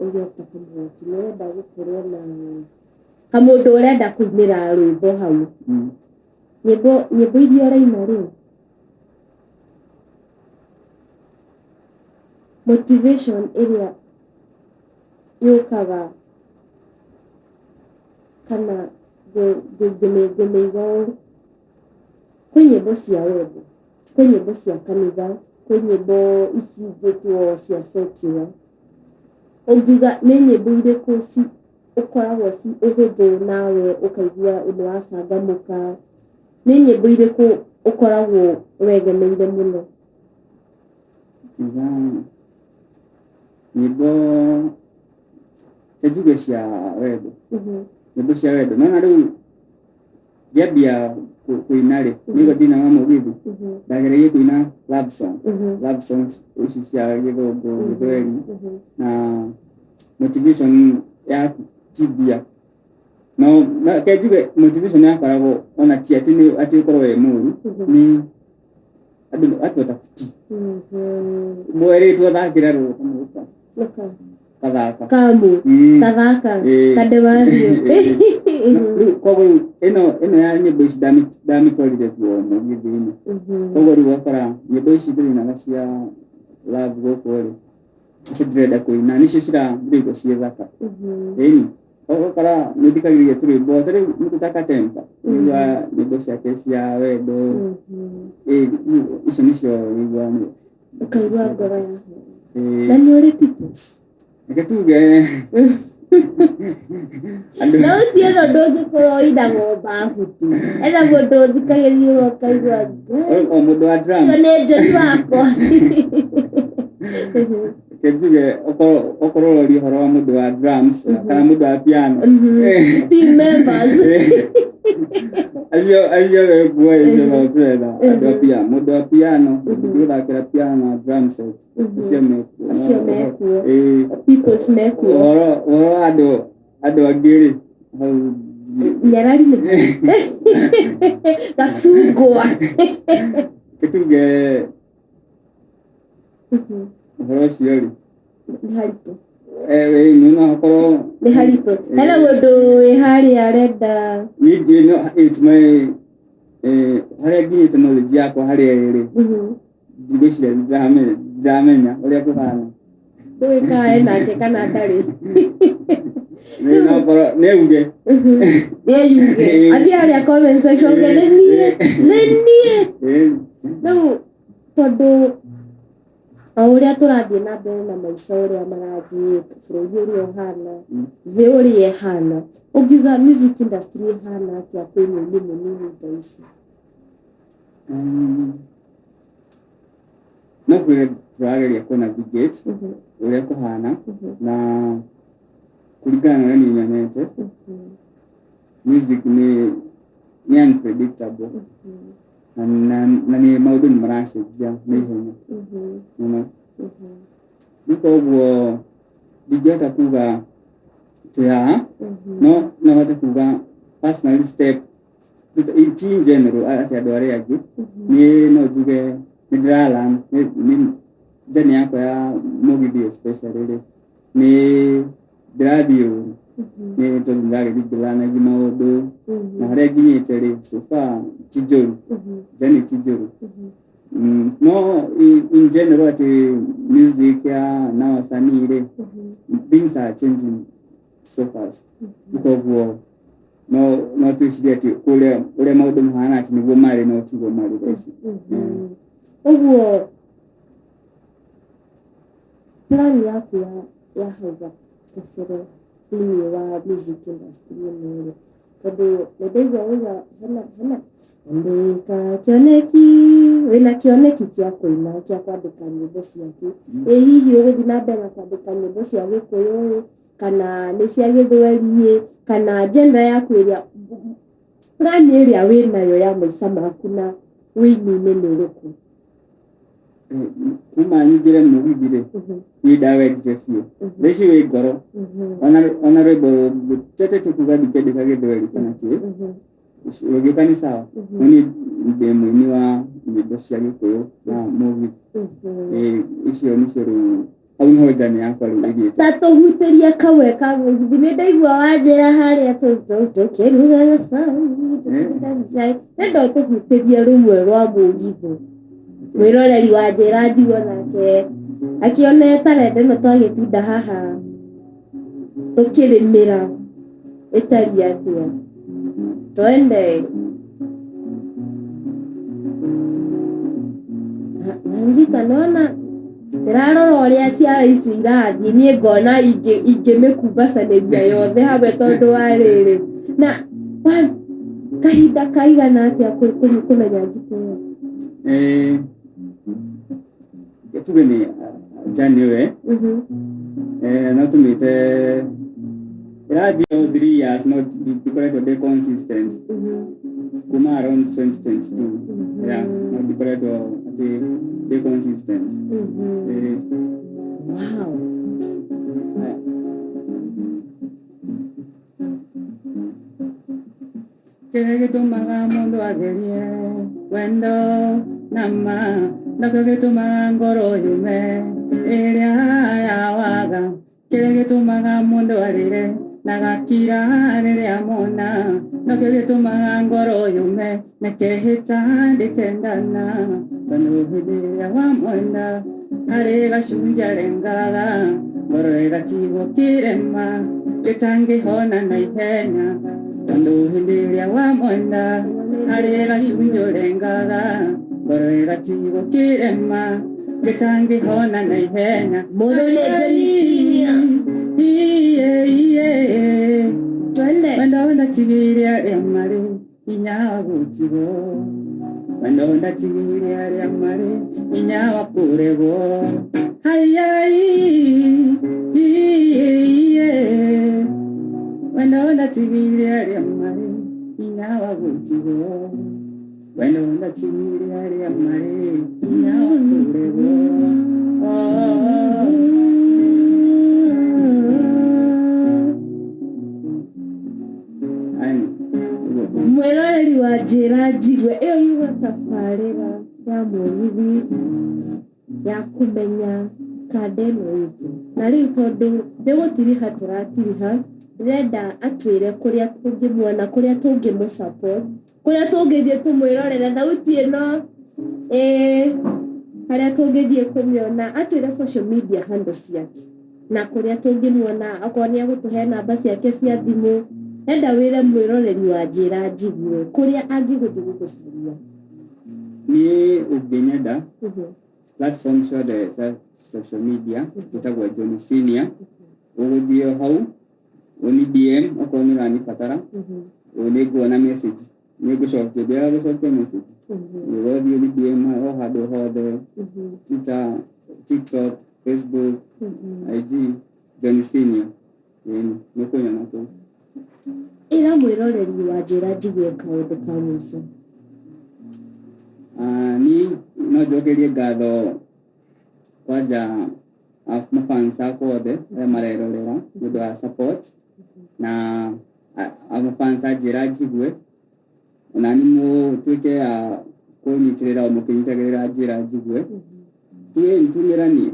ũgĩota kamwaki, nĩ ũrenda gũkorwo na kamũndũ ũrenda kũinĩra rwĩmbo hau. Nyĩmbo iria ũraina rĩ, motivation ĩrĩa yũkaga kana ngũmĩiga ũũ, kwĩ nyĩmbo cia wendo, kwĩ nyĩmbo cia kanitha, kwĩ nyĩmbo ici ingĩtwo cia secular. Ũngiuga nĩ nyĩmbo irĩkũ ũkoragwo ci ũhũthũ nawe ũkaigua nĩ wacangamũka? Nĩ nyĩmbo irĩkũ ũkoragwo wegemeire mũno? Ngiuga nyĩmbo, ta njuge cia wendo, nyĩmbo cia wendo, nona rĩu ngĩambia kũina rĩ, nĩguo ndinaga mũgithi, ndageragia kũina love song, love songs ici cia gĩthũngũ, gĩthweri, na motivation yaku ti mbia, no reke njuge motivation yakoragwo ona ti atĩ nĩ atĩ ũkorwo wĩ mũru, nĩ andũ watu watakutii. Mwerĩtwo thakĩra rũka kathaka. Kamu. Kathaka. Kandemathiũ. Rĩu koguo rĩu ĩno ya nyĩmbo ici ndamĩtwarire tuo mũgithi-inĩ. Koguo rĩu ũgakora nyĩmbo ici ndĩrainaga cia love gũkũ rĩ, icio ndĩrenda kũina nĩcio ndĩraigua ciĩ thaka. Ĩni ũgakora nĩ thikagĩrĩria tũrwĩmbo ta rĩu mũndũ ta Katempa, nĩigua nyĩmbo ciake cia wendo. Ĩ rĩu icio nĩcio ũiguaga Ũkaigua ngoro yaho. Na nĩ ũrĩ peoples? Reke tuge andũ Thauti ĩno ndũngĩkorwo ũinagwo babu tu. Ena mũndũ ũthikagĩrĩria ũkaigua Ngai, o mũndũ wa drums. Ũcio nĩ Njoni wakwa. Reke njuge okorwo ũroria ũhoro wa mũndũ wa drums kana mũndũ wa piano. Team members. Acio mekuo icio no twetha andũ a piano, mũndũ wa piano, mũndũ ũgũthakĩra piano na drum set, acio mekuo. Acio mekuo. Ĩĩ. Peoples mekuo. Ũhoro wa andũ angĩ rĩ, hau Nyarari nĩ gacungwa. Reke tuge ũhoro ũcio rĩ, Nĩ haritũ. Ĩĩ, no hakorwo Nĩ haritũ. Hena mũndũ wĩ harĩa arenda Ningĩ no it my harĩa nginyĩte knowledge yakwa harĩa ĩrĩ, ndigwĩciria ndiramenya ũrĩa kũhana. Ndũĩ kana enake kana ndarĩ. Nĩ nokorwo nĩ uge. Nĩeyuge athiĩ harĩa comment section uge nĩ niĩ, nĩ niĩ. Rĩu tondũ o ũrĩa tũrathiĩ na mbere na maica ũrĩa marathiĩ, bũrũri ũrĩa ũhana, thĩ ũrĩa ĩhana, ũngiuga music industry ĩhana atĩa kwĩ mũini mũnini thaa ici? No kwĩre tũrageria kũ navigate ũrĩa kũhana na kũringana na ũrĩa niĩ nyonete, music nĩ unpredictable na nĩ maũndũ nĩ maracenjia na ihenya mũno. Rĩu koguo ndingĩhota kuga twĩ haha, no no hote kuga personally step ti in general atĩ andũ arĩa angĩ, niĩ no njuge nĩ ndĩra learn nĩ journey yakwa ya mũgithi especially rĩ, nĩ ndĩrathiĩ ũru nĩ tondũ ndĩragĩthiĩ ngĩlearnagia maũndũ na harĩa nginyĩte rĩ, so far ti njũru, journey ti njũru. No in general atĩ music ya na wasanii rĩ, things are changing so fast, koguo no twĩcirie atĩ kũrĩa ũrĩa maũndũ mahana atĩ nĩguo marĩ, no tiguo marĩ thaa ici. Ũguo plan yaku ya hau kabere thĩinĩ wa music industry ĩno rĩ, tondũ nĩ ndaigua wauga hena andĩka kĩoneki, wĩna kĩoneki kĩa kũina, kĩa kwandĩka nyĩmbo ciaku, ĩ hihi ũgũthiĩ na mbere na kwandĩka nyĩmbo cia Gĩkũyũ ĩ, kana nĩ cia Gĩthweri ĩ, kana genre yaku ĩrĩa, plan ĩrĩa wĩnayo ya maica maku na wĩini-inĩ nĩ ĩrĩkũ? Kuma nyingĩre mũgithi rĩ, niĩ ndawendire biũ, thaa ici wĩ ngoro, ona rwĩmbo tete kuga ndingĩandĩka Gĩthweri kana kĩ rũgĩũka nĩ sawa, no niĩ ndĩ mũini wa nyĩmbo cia Gĩkũyũ na mũgithi. Icio nĩcio rĩu, hau niho journey yakwa rĩu ĩthiĩte. Ta tũhutĩrie kamwe ka mũgithi, nĩ ndaigua wanjĩra harĩa tũkĩruga gacai tũkĩruga cai, nenda ũtũhutĩrie rũmwe rwa mũgithi, mwĩroreri wa Njĩra Njiguo nake akĩone tarenda ĩno twagĩtinda haha tũkĩrĩmĩra ĩtariĩ atĩa. Twende. Ngita nona ndĩrarora ũrĩa ciara icio irathiĩ, niĩ ngona ingĩmĩkumbacanĩria yothe hamwe, tondũ wa rĩrĩ na kahinda kaigana atĩa kũmenya ngita ĩyo? Tuge nĩ January, no tũmĩte ĩrathiĩ o 3 years, no ndikoretwo ndĩ consistent kuma around 2022, yeah, no ndikoretwo atĩ ndĩ consistent. Haya. Kĩrĩa gĩtũmaga mũndũ agerie wendo na ma nakĩo gĩtũmaga ngoro yũme ĩrĩa ya waga, kĩrĩa gĩtũmaga mũndũ arĩre na gakira rĩrĩa mona nakĩo gĩtũmaga ngoro yũme nekehĩta ndĩkendana, tondũ hĩndĩ ĩrĩa wamwenda harĩ gacunjĩ arengaga ngoro ĩgatigwo kĩrema gĩtangĩhona na ihenya, tondũ hĩndĩ ĩrĩa wamwenda harĩ gacunjĩ ũrengaga ngoro ĩgatigwo kĩrema gĩtangĩhona na ihenya. Mũndũ nĩ Johnny Senior. Iye, iye. Twende. Wendo ndatigĩire arĩa marĩ hinya wa gũtigwo, wendo ndatigĩire arĩa marĩ hinya wa kũregwo, hayai, iye, iye. Wendo ndatigĩire arĩa marĩ hinya wa gũtigwo, wendo ndatigĩire arĩa marĩ hinya wa kũregwo. Oh. Ani, ũguo. Mwĩroreri wa Njĩra Njigue, ĩyo yuga tabarĩra ya mũgithi ya kũmenya kanda ĩno itũ, na rĩu tondũ nĩ gũtiriha tũratiriha, ndĩrenda atwĩre kũrĩa tũngĩmuona, kũrĩa tũngĩmũ support, kũrĩa tũngĩthiĩ tũmwĩrorere thauti ĩno, ĩĩ, harĩa tũngĩthiĩ kũmĩona, atwĩre social media handle ciake. Na kũrĩa tũngĩmuona, okorwo nĩ egũtũhe namba ciake cia thimũ. Enda wĩre mwĩroreri wa Njĩra Njigue kũrĩa angĩgũthiĩ gũgũcaria. Niĩ ũngĩnyenda, platform ciothe cia social media njĩtagwo Johnny Senior. Ũgũthiĩ o hau ũni DM okorwo nĩ ũranibatara, nĩ nguona message, nĩ ngũcokia, ndiaga gũcokia message. Ũgũthiĩ ũni DM o handũ hothe, Twitter, TikTok, Facebook, IG, Johnny Senior. Ĩni, nĩ ũkũnyona kũu. Ĩra mwĩroreri wa Njĩra Njigue kaũndũ ka mũico. Ah, niĩ no njokerie ngatho kwanja mafans akwa othe arĩa marerorera nĩ ũndũ wa support, na mafans a Njĩra Njigue, ona nĩ mũtuĩke a kũnyitĩrĩra o mũkĩnyitagĩrĩra Njĩra Njigue, tumĩranie.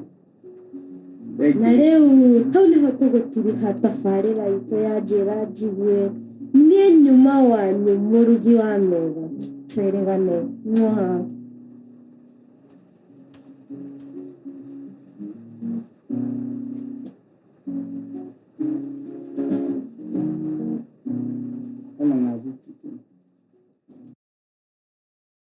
Na rĩu hau nĩho tũgũtiriha tabarĩra itũ ya Njĩra Njigue. Niĩ nyuma wanyu mũrugi wa metha, twĩrĩgane. Mwah.